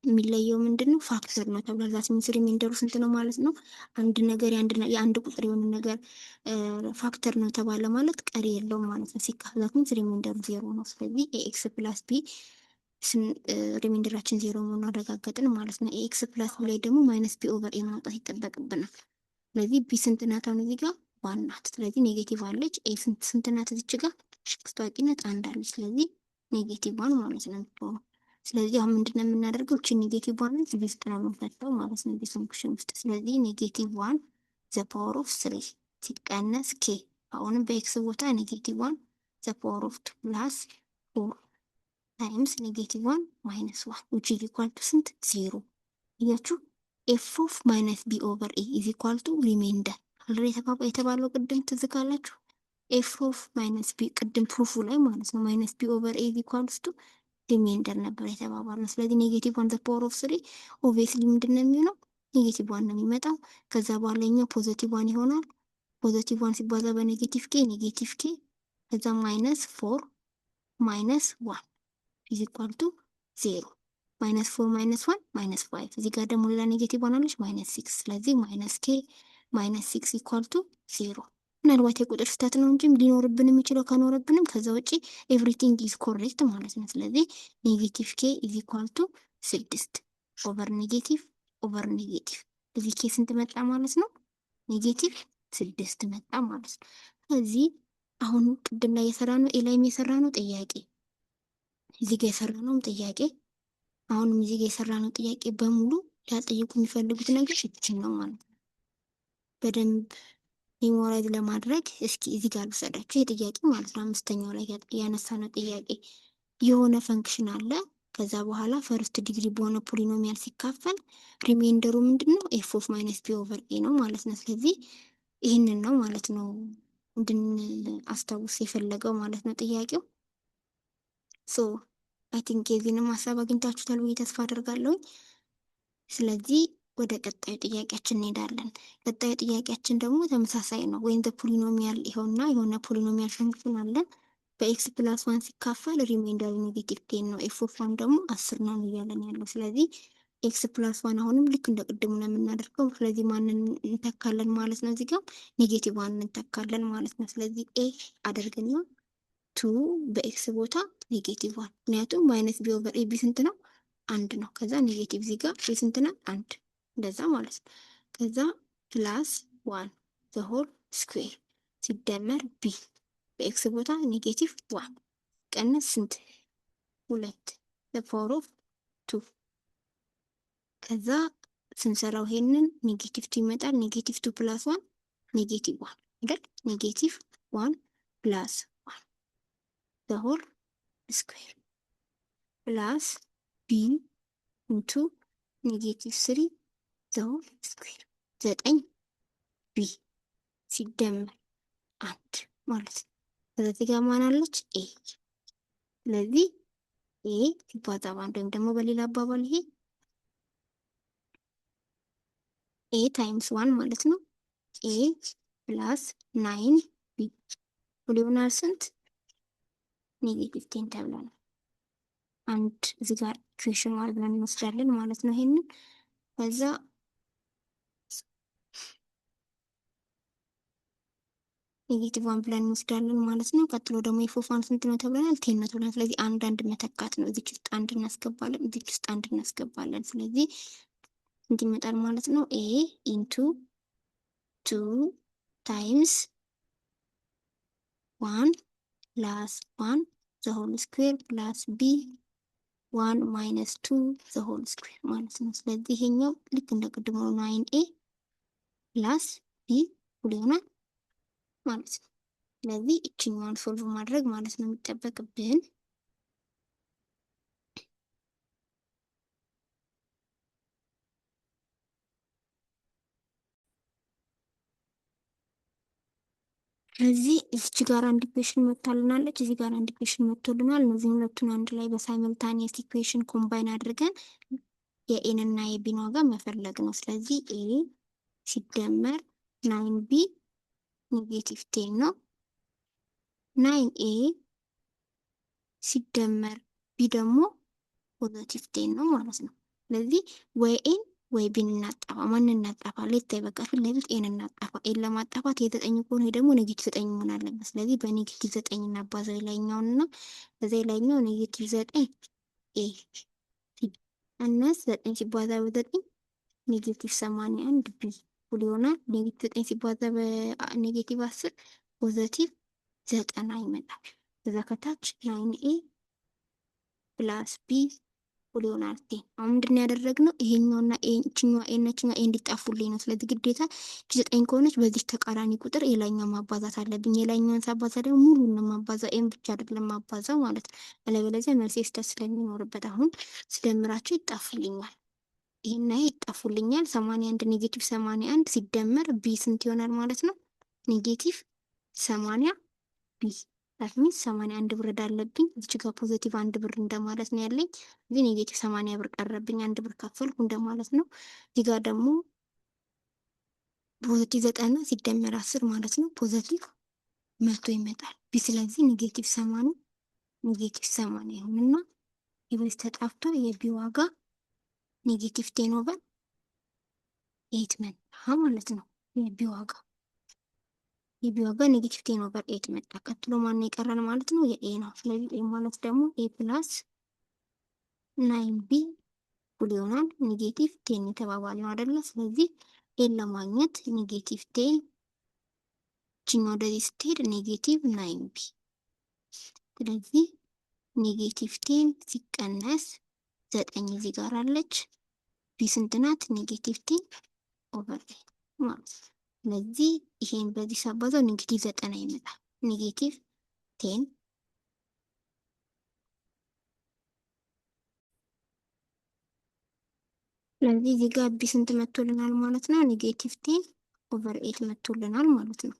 የሚለየው ምንድን ነው? Factor ነው ተብሏል። That means remainder ኡ ስንት ነው ማለት ነው? አንድ ነገር የአንድ ቁጥር የሆነ ነገር factor ነው ተባለ ማለት ቀሪ የለውም ማለት ነው። ሲካፈል that means remainder ኡ ዜሮ ነው። ስለዚህ x plus b remainder ኣችን ዜሮ መሆኑን አረጋገጥን ማለት ነው። x plus b ላይ ደግሞ minus b over a ማውጣት ይጠበቅብናል። ስለዚህ minus b over a ስለዚህ b ስንት ናት? አሁን እዚህ ጋር one ናት። ስለዚህ negative አለች። a ስንት ናት? እዚች ጋር ታዋቂነት አንድ አለች። ስለዚህ negative one ማለት ነው የምትሆነው። ስለዚህ አሁን ምንድነው የምናደርገው? እችን negative one ን እዚህ ውስጥ ነው የምንከተው ማለት ነው፣ እዚህ function ውስጥ። ስለዚህ negative one the power of three ሲቀነስ k፣ አሁንም በ x ቦታ negative one the power of two plus four times negative one minus one which is equal to ስንት? ዜሮ። እያችሁ f of minus b over a is equal to remainder already የተባለው ቅድም ትዝ ካላችሁ f of minus b ቅድም proof ኡ ላይ ማለት ነው፣ minus b over a is equals to remainder ነበር የተባባልነው። ስለዚህ negative one the power of three obviously ምንድን ነው የሚሆነው? Negative one ነው የሚመጣው። ከዛ በኋላ ኛው positive one ይሆናል። Positive one ሲባዛ በ negative k negative k፣ ከዛ minus four minus one is equal to zero። Minus four minus one minus five። እዚህ ጋር ደግሞ ሌላ negative one አለች፣ minus six። ስለዚህ minus k minus six equal to zero። ምናልባት የቁጥር ስህተት ነው እንጂ ሊኖርብን የሚችለው ከኖረብንም ከዛ ውጪ everything is correct ማለት ነው። ስለዚህ negative k is equal to ስድስት over negative over negative። እዚህ k ስንት መጣ ማለት ነው? Negative ስድስት መጣ ማለት ነው። ስለዚህ አሁን ቅድም ላይ የሰራነው፣ a ላይም የሰራነው ጥያቄ፣ እዚህ ጋር የሰራነውም ጥያቄ፣ አሁንም እዚህ ጋር የሰራነው ጥያቄ በሙሉ ሊያጠይቁ የሚፈልጉት ነገር ይችን ነው ማለት ነው። በደንብ memorize ለማድረግ እስኪ እዚህ ጋር ልውሰዳችሁ። ይህ ጥያቄ ማለት ነው፣ አምስተኛው ላይ ያነሳነው ጥያቄ የሆነ function አለ። ከዛ በኋላ first degree በሆነ polynomial ሲካፈል remainder ኡ ምንድን ነው? F of minus b over a ነው ማለት ነው። ስለዚህ ይህንን ነው ማለት ነው እንድናስታውስ የፈለገው ማለት ነው ጥያቄው። So I think የዚህንም ሀሳብ አግኝታችሁታል ብዬ ተስፋ አደርጋለሁኝ። ስለዚህ ወደ ቀጣዩ ጥያቄያችን እንሄዳለን። ቀጣዩ ጥያቄያችን ደግሞ ተመሳሳይ ነው። ወይም polynomial ይኸውና የሆነ polynomial function አለን። በ x plus one ሲካፈል remainder ኡ negative 10 ነው። F of one ደግሞ 10 ነው እያለን ያለው። ስለዚህ x plus one አሁንም ልክ እንደ ቅድሙ ነው የምናደርገው። ስለዚህ ማንን እንተካለን ማለት ነው? እዚህ ጋር negative one እንተካለን ማለት ነው። ስለዚህ a አደርግና two በ x ቦታ negative one፣ ምክንያቱም minus b over a፣ b ስንት ነው? አንድ ነው። ከዛ negative እዚህ ጋር b ስንት ነው? አንድ እንደዛ ማለት ነው። ከዛ plus one the whole square ሲደመር b በ x ቦታ negative one ቀንስ ስንት? ሁለት the power of two። ከዛ ስንሰራው ይሄንን negative two ይመጣል። Negative two plus one negative one አይደል? Negative one plus one the whole square plus b into negative three the whole square ዘጠኝ b ሲደመር አንድ ማለት ነው። ከዚህ ጋር ማን አለች? A። ስለዚህ a ሲባዛ በአንድ ወይም ደግሞ በሌላ አባባል ይሄ a times one ማለት ነው። A plus nine b ይሆናል ስንት? Negative 10 ተብለናል። አንድ እዚህ ጋር equation one ብለን እንወስዳለን ማለት ነው። ይሄንን ከዛ negative one ብለን እንወስዳለን ማለት ነው። ቀጥሎ ደግሞ f of one ስንት ነው ተብለናል? 10 ነው ተብለናል። ስለዚህ አንድ አንድ መተካት ነው። እዚች ውስጥ አንድ እናስገባለን፣ እዚች ውስጥ አንድ እናስገባለን። ስለዚህ ስንት ይመጣል ማለት ነው? A into two times one plus one the whole square plus b one minus two the whole square ማለት ነው። ስለዚህ ይሄኛው ልክ እንደ ቅድሙ nine a plus b እኩል ይሆናል ማለት ነው። ስለዚህ እችኛዋን solve ማድረግ ማለት ነው የሚጠበቅብን። ስለዚህ እዚች ጋር አንድ equation መጥታልናለች፣ እዚህ ጋር አንድ equation መጥቶልናል። እነዚህን ሁለቱን አንድ ላይ በ simultaneous equation combine አድርገን የ a ን እና የ b ን ዋጋ መፈለግ ነው። ስለዚህ a ሲደመር nine b negative 10 ነው። Nine a ሲደመር b ደግሞ positive 10 ነው ማለት ነው። ስለዚህ ወይ a ን ወይ b ን እናጣፋ። ማን እናጣፋ? ሌት በቃ ፊት ለፊት a ን እናጣፋ። A ን ለማጣፋት የዘጠኝ ከሆነ ደግሞ negative ዘጠኝ መሆን አለበት። ስለዚህ በ negative ዘጠኝ እናባዛው የላይኛውን እና ከዛ የላይኛው negative ዘጠኝ a ሲቀነስ ዘጠኝ ሲባዛ በዘጠኝ negative 81 b እኩል ይሆናል negative 9 ሲባዛ በ negative 10 positive 90 ይመጣል። ከዛ ከታች nine a plus b እኩል ይሆናል 10። አሁን ምንድን ነው ያደረግነው? ይሄኛውና ይችኛዋ a እና ይችኛዋ a እንዲጣፉልኝ ነው። ስለዚህ ግዴታ እቺ 9 ከሆነች በዚህ ተቃራኒ ቁጥር የላይኛው ማባዛት አለብኝ። የላይኛውን ሳባዛ ደግሞ ሙሉን ነው ማባዛ፣ a ን ብቻ አይደለም ማባዛው ማለት ነው። አለበለዚያ መልሴ ስህተት ስለሚኖርበት አሁን ስደምራቸው ይጣፉልኛል። ይሄና ይሄ ይጣፉልኛል። 81 negative 81 ሲደመር b ስንት ይሆናል ማለት ነው? Negative 80 b፣ that means 81 ብር አለብኝ። እዚች ጋር positive 1 ብር እንደማለት ነው ያለኝ። እዚህ negative 80 ብር ቀረብኝ፣ 1 ብር ከፈልኩ እንደማለት ነው። እዚህ ጋር ደግሞ positive 90 ሲደመር 10 ማለት ነው positive 100 ይመጣል። b ስለዚህ negative 80 negative 80 ይሁንና ይበዝ ተጣፍቶ የ b ዋጋ negative 10 over 8 መጣ ማለት ነው። የ b ዋጋ negative 10 over 8 መጣ። ቀጥሎ ማነው የቀረን ማለት ነው? የ a ነው። ስለዚህ a ማለት ደግሞ a plus nine b እኩል ይሆናል negative 10 የተባባል ነው አይደለ? ስለዚህ a ን ለማግኘት negative 10 ችኛ ወደዚህ ስትሄድ negative nine b። ስለዚህ negative 10 ሲቀነስ 9 እዚህ ጋር አለች፣ b ስንት ናት? Negative 10 over 8 ማለት ነው። ስለዚህ ይሄን በዚህ ሳባዛው negative 90 ይመጣል። Negative 10። ስለዚህ እዚህ ጋር b ስንት መጥቶልናል ማለት ነው? Negative 10 over 8 መጥቶልናል ማለት ነው።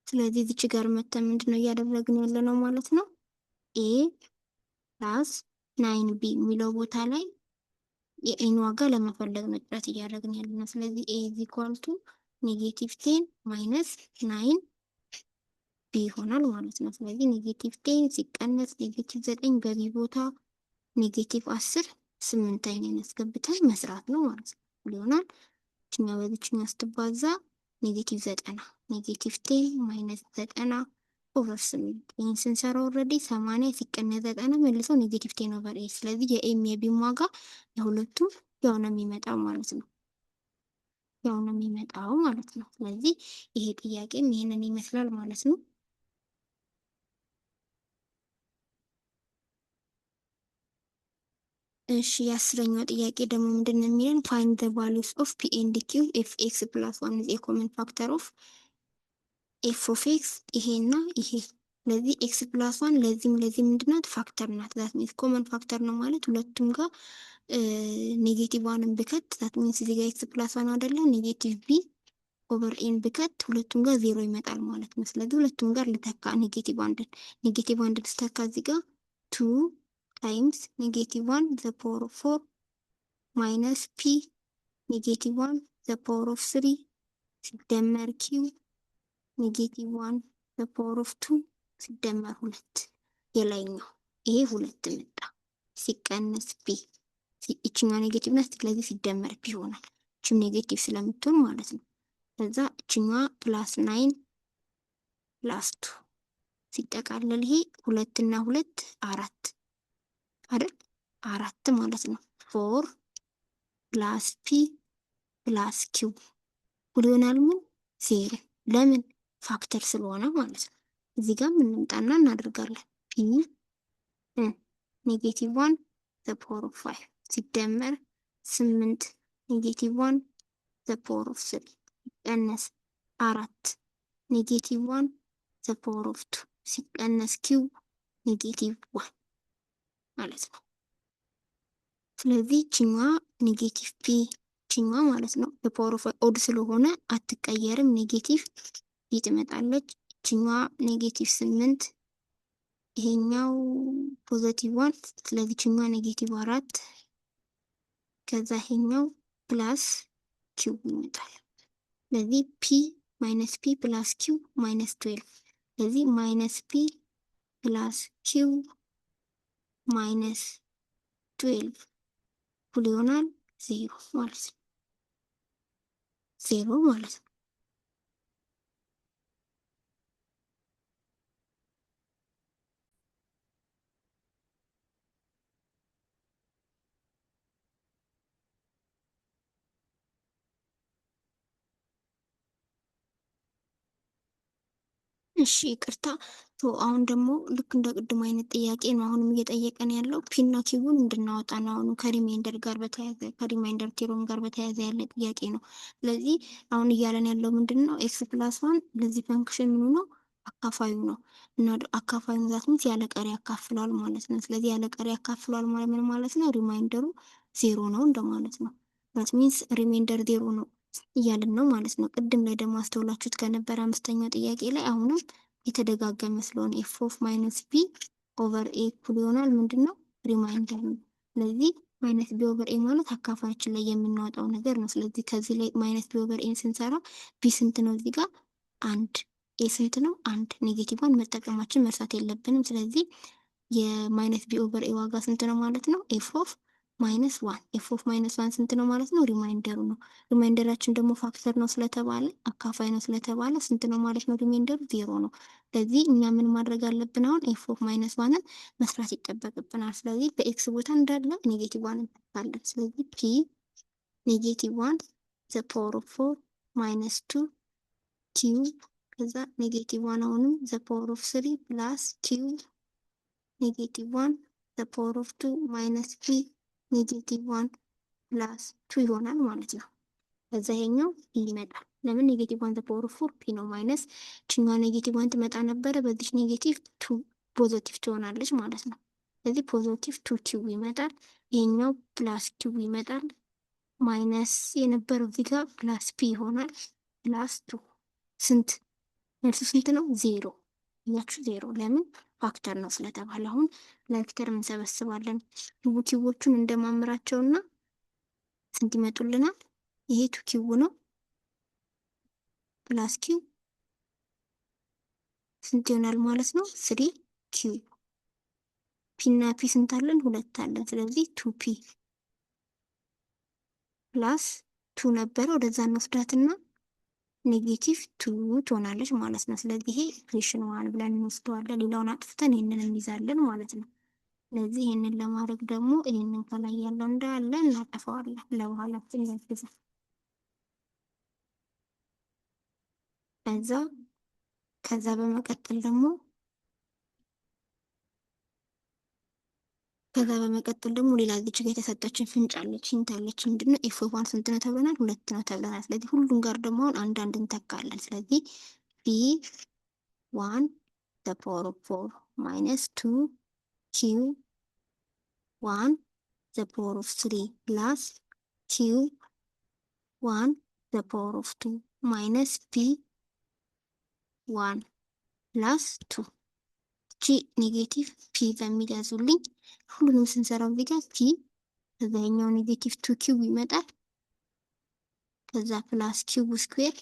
ስለዚህ እዚች ጋር መተን ምንድን ነው እያደረግን ያለ ነው ማለት ነው? A plus nine b የሚለው ቦታ ላይ የ a ን ዋጋ ለመፈለግ ነው ጥረት እያደረግን ያለ ነው። ስለዚህ a is equal to negative 10 minus nine b ይሆናል ማለት ነው። ስለዚህ negative 10 ሲቀነስ negative 9 በ b ቦታ negative 10 ስምንተኛን ያስገብተን መስራት ነው ማለት ነው ይሆናል። ይችኛ በዚችኛ ስትባዛ negative 90፣ negative 10 minus 90 over 8። ይህን ስንሰራ already 80 ሲቀነስ 90 መልሶ negative 10 over 8። ስለዚህ የ a ም የ b ም ዋጋ የሁለቱም ያው ነው የሚመጣው ማለት ነው። ያው ነው የሚመጣው ማለት ነው። ስለዚህ ይሄ ጥያቄም ይሄንን ይመስላል ማለት ነው። እሺ፣ የ10ኛው ጥያቄ ደግሞ ምንድን ነው የሚለን? Find the values of p and q if x plus one is a common factor of f of x። ይሄና ይሄ። ስለዚህ x plus one ለዚህም ለዚህ ምንድናት? Factor ናት። That means common factor ነው ማለት ሁለቱም ጋር negative one ን ብከት፣ that means እዚህ ጋር x plus one አይደለ፣ negative b over a ን ብከት ሁለቱም ጋር ዜሮ ይመጣል ማለት ነው። ስለዚህ ሁለቱም ጋር ልተካ negative አንድን። Negative አንድን ስተካ እዚህ ጋር two times negative one the power of four minus p negative one the power of three ሲደመር q negative one the power of two ሲደመር ሁለት፣ የላይኛው ይሄ ሁለት መጣ፣ ሲቀነስ p፣ ይችኛዋ negative ናት። ስለዚህ ሲደመር p ይሆናል። ይችም negative ስለምትሆን ማለት ነው። ከዛ ይችኛዋ plus nine plus two ሲጠቃለል ይሄ ሁለት እና ሁለት አራት አይደል? አራት ማለት ነው። Four plus p plus q እኩል ይሆናል ምን? ዜሮ። ለምን? Factor ስለሆነ ማለት ነው። እዚህ ጋር እንምጣና እናደርጋለን። P negative one the power of five ሲደመር ስምንት negative one the power of three ሲቀነስ አራት negative one the power of two ሲቀነስ q negative one ማለት ነው። ስለዚህ ችኛዋ negative p ችኛዋ ማለት ነው በ power of odd ስለሆነ አትቀየርም። Negative p ትመጣለች። ችኛዋ negative ስምንት፣ ይሄኛው positive one፣ ስለዚህ ችኛዋ negative አራት፣ ከዛ ይሄኛው plus q ይመጣል። ስለዚህ p minus p plus q minus 12። ስለዚህ minus p plus q minus 12 እኩል ይሆናል ዜሮ ማለት ነው። ዜሮ ማለት ነው። እሺ ይቅርታ። አሁን ደግሞ ልክ እንደ ቅድሙ አይነት ጥያቄ ነው አሁንም እየጠየቀን ያለው P ና Q ን እንድናወጣ ነው። አሁንም ከ remainder ጋር በተያያዘ ከ remainder theorem ጋር በተያያዘ ያለ ጥያቄ ነው። ስለዚህ አሁን እያለን ያለው ምንድን ነው? x plus one ለዚህ function ምኑ ነው? አካፋዩ ነው እና አካፋዩ that means ያለ ቀሪ ያካፍለዋል ማለት ነው። ስለዚህ ያለ ቀሪ ያካፍለዋል ማለት ምን ማለት ነው? Remainder ኡ ዜሮ ነው እንደማለት ነው። That means remainder ዜሮ ነው እያልን ነው ማለት ነው። ቅድም ላይ ደግሞ አስተውላችሁት ከነበረ አምስተኛው ጥያቄ ላይ አሁንም የተደጋገመ ስለሆነ f of minus b over a እኩል ይሆናል ምንድን ነው? Remainder ነው። ስለዚህ minus b over a ማለት አካፋያችን ላይ የምናወጣው ነገር ነው። ስለዚህ ከዚህ ላይ minus b over a ን ስንሰራ b ስንት ነው? እዚህ ጋር አንድ፣ a ስንት ነው? አንድ። Negative ን መጠቀማችን መርሳት የለብንም። ስለዚህ የ minus b over a ዋጋ ስንት ነው ማለት ነው? F of minus one። F of minus one ስንት ነው ማለት ነው? Remainder ኡ ነው። Remainder ኣችን ደግሞ factor ነው ስለተባለ፣ አካፋይ ነው ስለተባለ ስንት ነው ማለት ነው? Remainder ኡ ዜሮ ነው። ስለዚህ እኛ ምን ማድረግ አለብን? አሁን f of minus one ን መስራት ይጠበቅብናል። ስለዚህ በ x ቦታ እንዳለ negative one እንተካለን። ስለዚህ p negative one the power of four minus two q ከዛ negative one አሁንም the power of three plus q negative one the power of two minus p negative one plus two ይሆናል ማለት ነው። ከዛ ይሄኛው p ይመጣል። ለምን negative one the power of four p ነው። Minus ችኛዋ negative one ትመጣ ነበረ። በዚች negative two positive ትሆናለች ማለት ነው። ስለዚህ positive two q ይመጣል። ይሄኛው plus q ይመጣል። Minus የነበረው እዚህ ጋር plus p ይሆናል። Plus two ስንት መልሱ ስንት ነው? ዜሮ እያችሁ ዜሮ። ለምን factor ነው ስለተባለ። አሁን like term እንሰበስባለን። Q q ዎቹን እንደማምራቸውና ስንት ይመጡልናል? ይሄ two q ነው plus q ስንት ይሆናል ማለት ነው? Three q። P እና p ስንት አለን? ሁለት አለን። ስለዚህ two p plus two ነበረ ወደዛ እንወስዳትና negative two ትሆናለች ማለት ነው። ስለዚህ ይሄ equation one ብለን እንወስደዋለን። ሌላውን አጥፍተን ይህንን እንይዛለን ማለት ነው። ስለዚህ ይህንን ለማድረግ ደግሞ ይህንን ከላይ ያለው እንዳለ እናጠፋዋለን ለበኋላችን ያግዛል። ከዛ በመቀጠል ደግሞ ሌላ እዚች ጋር የተሰጠችን ፍንጭ አለች፣ hint አለች። ምንድነው? F one ስንት ነው ተብለናል? ሁለት ነው ተብለናል። ስለዚህ ሁሉም ጋር ደግሞ አሁን አንዳንድ እንተካለን። ስለዚህ p one the power of four minus two q one the power of three plus q one the power of two minus p one plus two እቺ negative p በሚል ያዙልኝ። ሁሉንም ስንሰራው እዚህ ጋር p ከዛኛው negative two q ይመጣል። ከዛ plus q square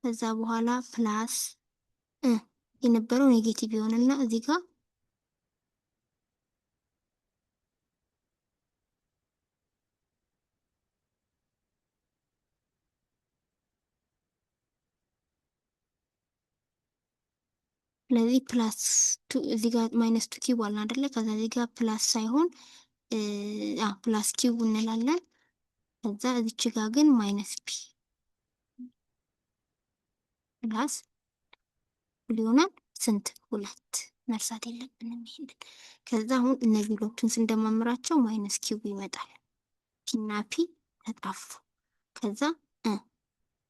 ከዛ በኋላ plus የነበረው negative ይሆንና እዚህ ጋር ስለዚህ plus two እዚህ ጋር minus two q አለ አይደለ? ከዛ እዚህ ጋር plus ሳይሆን plus q እንላለን። ከዛ እዚች ጋር ግን minus p plus ይሆናል ስንት? ሁለት። መርሳት የለብንም ይሄንን። ከዛ አሁን እነዚህ ሁለቱን ስንደማምራቸው minus q ይመጣል። P እና p ተጣፉ። ከዛ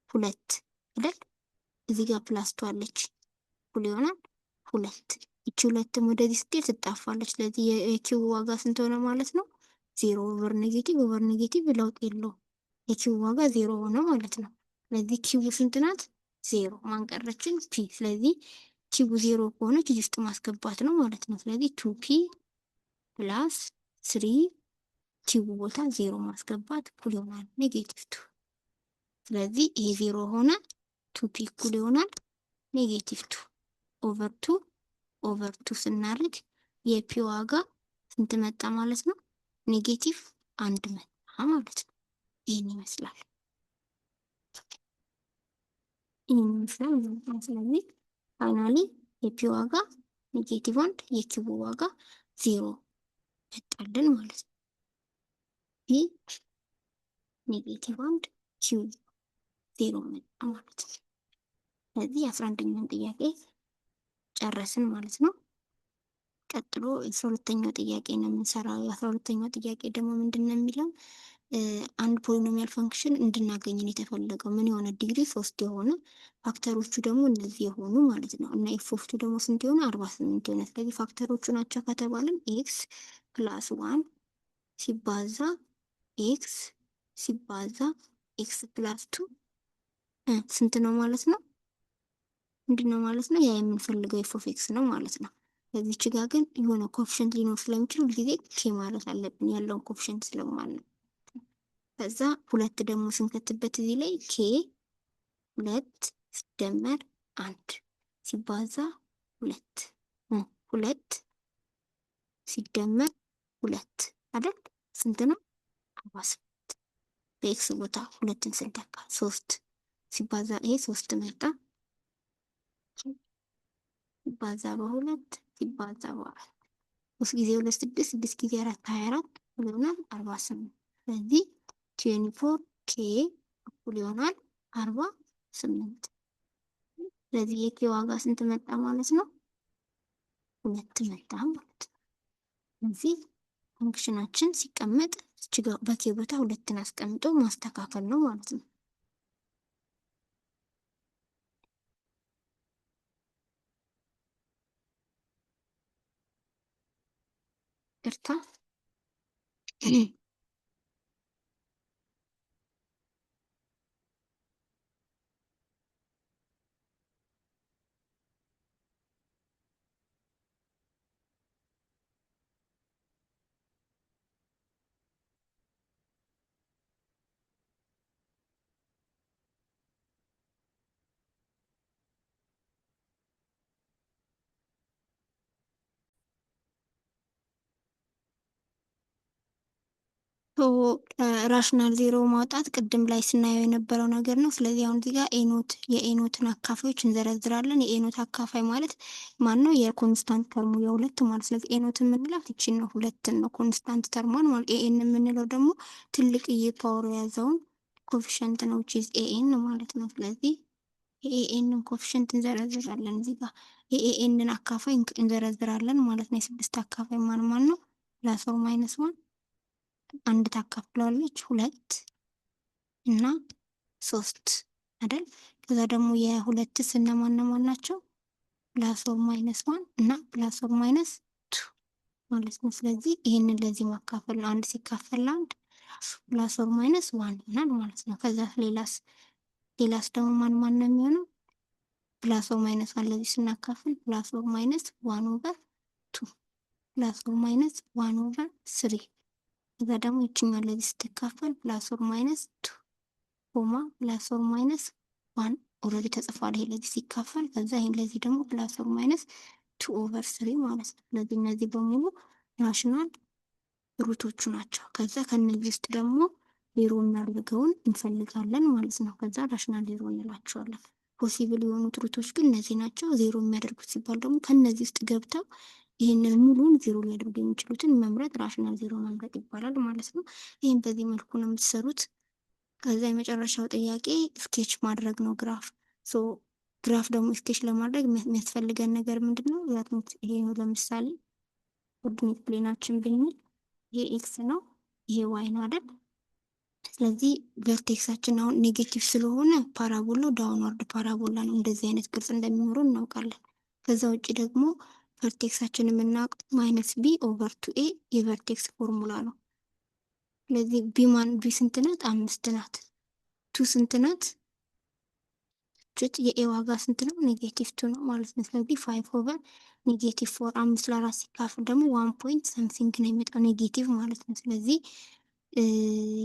ሁለት አይደል? እዚህ ጋር plus two አለች እኩል ይሆናል ሁለት። ይቺ ሁለትም ወደዚህ ስትሄድ ትጣፋለች። ስለዚህ የ q ዋጋ ስንት ሆነ ማለት ነው? Zero over negative over negative ለውጥ የለውም። የ q ዋጋ ዜሮ ሆነ ማለት ነው። ስለዚህ q ስንት ናት? ዜሮ። ማን ቀረችን? P። ስለዚህ q ዜሮ ከሆነች እዚህ ውስጥ ማስገባት ነው ማለት ነው። ስለዚህ two p plus three q ቦታ ዜሮ ማስገባት እኩል ይሆናል negative two። ስለዚህ ይሄ ዜሮ ሆነ፣ two p እኩል ይሆናል negative two over two over two ስናደርግ የ p ዋጋ ስንት መጣ ማለት ነው? Negative አንድ መጣ ማለት ነው። ይህን ይመስላል። ይህን ይመስላል ማለት ነው። ስለዚህ finally የ p ዋጋ negative አንድ የ q ዋጋ ዜሮ መጣልን ማለት ነው። P negative አንድ q ዜሮ መጣ ማለት ነው። ስለዚህ 11ኛውን ጥያቄ ጨረስን ማለት ነው። ቀጥሎ 12ኛው ጥያቄ ነው የምንሰራው። የ12ኛው ጥያቄ ደግሞ ምንድን ነው የሚለው፣ አንድ polynomial function እንድናገኝ ነው የተፈለገው። ምን የሆነ፣ ዲግሪ 3 የሆነ፣ factor ኦቹ ደግሞ እነዚህ የሆኑ ማለት ነው። እና f of two ደግሞ ስንት የሆነ? 48 የሆነ። ስለዚህ factor ኦቹ ናቸው ከተባልን x plus one ሲባዛ x ሲባዛ x plus two ስንት ነው ማለት ነው? ምንድን ነው ማለት ነው? ያ የምንፈልገው f of x ነው ማለት ነው። በዚች ጋ ግን የሆነ coefficient ሊኖር ስለሚችል ሁልጊዜ k ማለት አለብን ያለውን coefficient ስለማለት ነው። ከዛ ሁለት ደግሞ ስንከትበት እዚህ ላይ k ሁለት ሲደመር አንድ ሲባዛ ሁለት ሁለት ሲደመር ሁለት አይደል? ስንት ነው? 48። በ x ቦታ ሁለትን ስንተካ ሶስት ሲባዛ ይሄ ሶስት መጣ፣ ሲባዛ በሁለት ሲባዛ በአራት፣ ሶስት ጊዜ ሁለት ስድስት፣ ስድስት ጊዜ አራት 24 እኩል ይሆናል 48። ስለዚህ 24 k እኩል ይሆናል 48። ስለዚህ የ k ዋጋ ስንት መጣ ማለት ነው? ሁለት መጣ ማለት ነው። ስለዚህ function ኣችን ሲቀመጥ በ k ቦታ ሁለትን አስቀምጦ ማስተካከል ነው ማለት ነው። ይቅርታ። Rational zero ማውጣት ቅድም ላይ ስናየው የነበረው ነገር ነው። ስለዚህ አሁን እዚህ ጋር a naught የ a naught ን አካፋዮች እንዘረዝራለን። የ a naught አካፋይ ማለት ማን ነው? የ constant term ኡ የሁለት ማለት። ስለዚህ a naught የምንላት ይቺን ነው፣ ሁለትን ነው constant term ኧን ማለት። a n የምንለው ደግሞ ትልቅ power የያዘውን coefficient ነው፣ which is a n ማለት ነው። ስለዚህ የ a n ን coefficient እንዘረዝራለን፣ እዚህ ጋር የ a n ን አካፋይ እንዘረዝራለን ማለት ነው። የስድስት አካፋይ ማን ማን ነው? Plus or minus one፣ አንድ ታካፍለዋለች፣ ሁለት እና ሶስት አይደል? ከዛ ደግሞ የሁለትስ እነማን እነማን ናቸው? Plus or minus one እና plus or minus two ማለት ነው። ስለዚህ ይህንን ለዚህ ማካፈል ነው። አንድ ሲካፈል ለአንድ plus or minus one ይሆናል ማለት ነው። ከዛ ሌላስ ደግሞ ማን ማን ነው የሚሆነው? Plus or minus one ለዚህ ስናካፍል plus or minus one over two፣ plus or minus one over three። ከዛ ደግሞ ይችኛው ለዚህ ስትካፈል plus or minus two comma plus or minus one already ተጽፏል። ይሄ ለዚህ ሲካፈል፣ ከዛ ይሄን ለዚህ ደግሞ plus or minus two over three ማለት ነው። ስለዚህ እነዚህ በሙሉ rational root ኦቹ ናቸው። ከዛ ከነዚህ ውስጥ ደግሞ ዜሮ የሚያደርገውን እንፈልጋለን ማለት ነው። ከዛ rational zero እንላቸዋለን። Possible የሆኑት root ኦች ግን እነዚህ ናቸው። ዜሮ የሚያደርጉት ሲባል ደግሞ ከነዚህ ውስጥ ገብተው ይህንን ሙሉን ዜሮ ሊያደርጉ የሚችሉትን መምረጥ rational zero መምረጥ ይባላል ማለት ነው። ይህም በዚህ መልኩ ነው የምትሰሩት። ከዛ የመጨረሻው ጥያቄ sketch ማድረግ ነው graph። So graph ደግሞ sketch ለማድረግ የሚያስፈልገን ነገር ምንድን ነው? ይሄ ለምሳሌ coordinate plane ኣችን ብንል ይሄ x ነው፣ ይሄ y ነው አይደል? ስለዚህ vertex ኣችን አሁን negative ስለሆነ parabola ው downward parabola ነው። እንደዚህ አይነት ቅርጽ እንደሚኖረው እናውቃለን። ከዛ ውጭ ደግሞ vertex ኣችን የምናውቀው minus b over two a የ vertex formula ነው። ስለዚህ b ማን፣ b ስንት ናት? አምስት ናት። Two ስንት ናት? የ a ዋጋ ስንት ነው? Negative two ነው ማለት ነው። ስለዚህ five over negative four፣ አምስት ለአራት ሲካፈል ደግሞ one point something ነው የሚመጣው negative ማለት ነው። ስለዚህ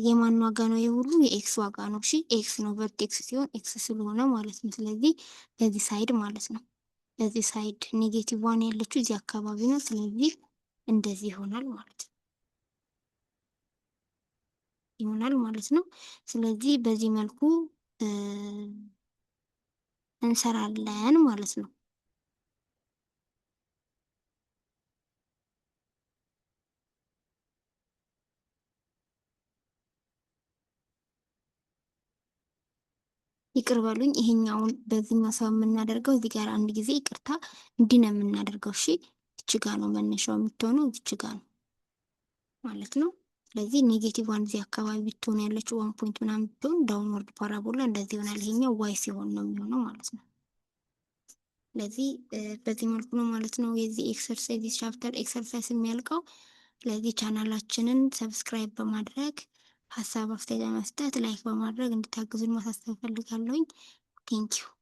የማን ዋጋ ነው? የሁሉ የ x ዋጋ ነው። እሺ x ነው፣ vertex ሲሆን x ስለሆነ ማለት ነው። ስለዚህ በዚህ side ማለት ነው። በዚህ side negative one ያለችው እዚህ አካባቢ ነው። ስለዚህ እንደዚህ ይሆናል ማለት ነው። ስለዚህ በዚህ መልኩ እንሰራለን ማለት ነው። ይቅር በሉኝ። ይሄኛውን በዚህኛው ሰው የምናደርገው እዚህ ጋር አንድ ጊዜ ይቅርታ፣ እንዲህ ነው የምናደርገው። እሺ፣ እች ጋ ነው መነሻው የምትሆነው፣ እዚች ጋ ነው ማለት ነው። ስለዚህ negative 1 እዚህ አካባቢ ብትሆን ያለችው 1 point ምናምን ብትሆን downward parabola እንደዚህ ይሆናል። ይሄኛው y ሲሆን ነው የሚሆነው ማለት ነው። ስለዚህ በዚህ መልኩ ነው ማለት ነው የዚህ exercise chapter exercise የሚያልቀው። ስለዚህ ቻናላችንን subscribe በማድረግ፣ ሀሳብ አስተያየት በመስጠት፣ like በማድረግ እንድታግዙን ማሳሰብ እፈልጋለሁኝ። Thank you.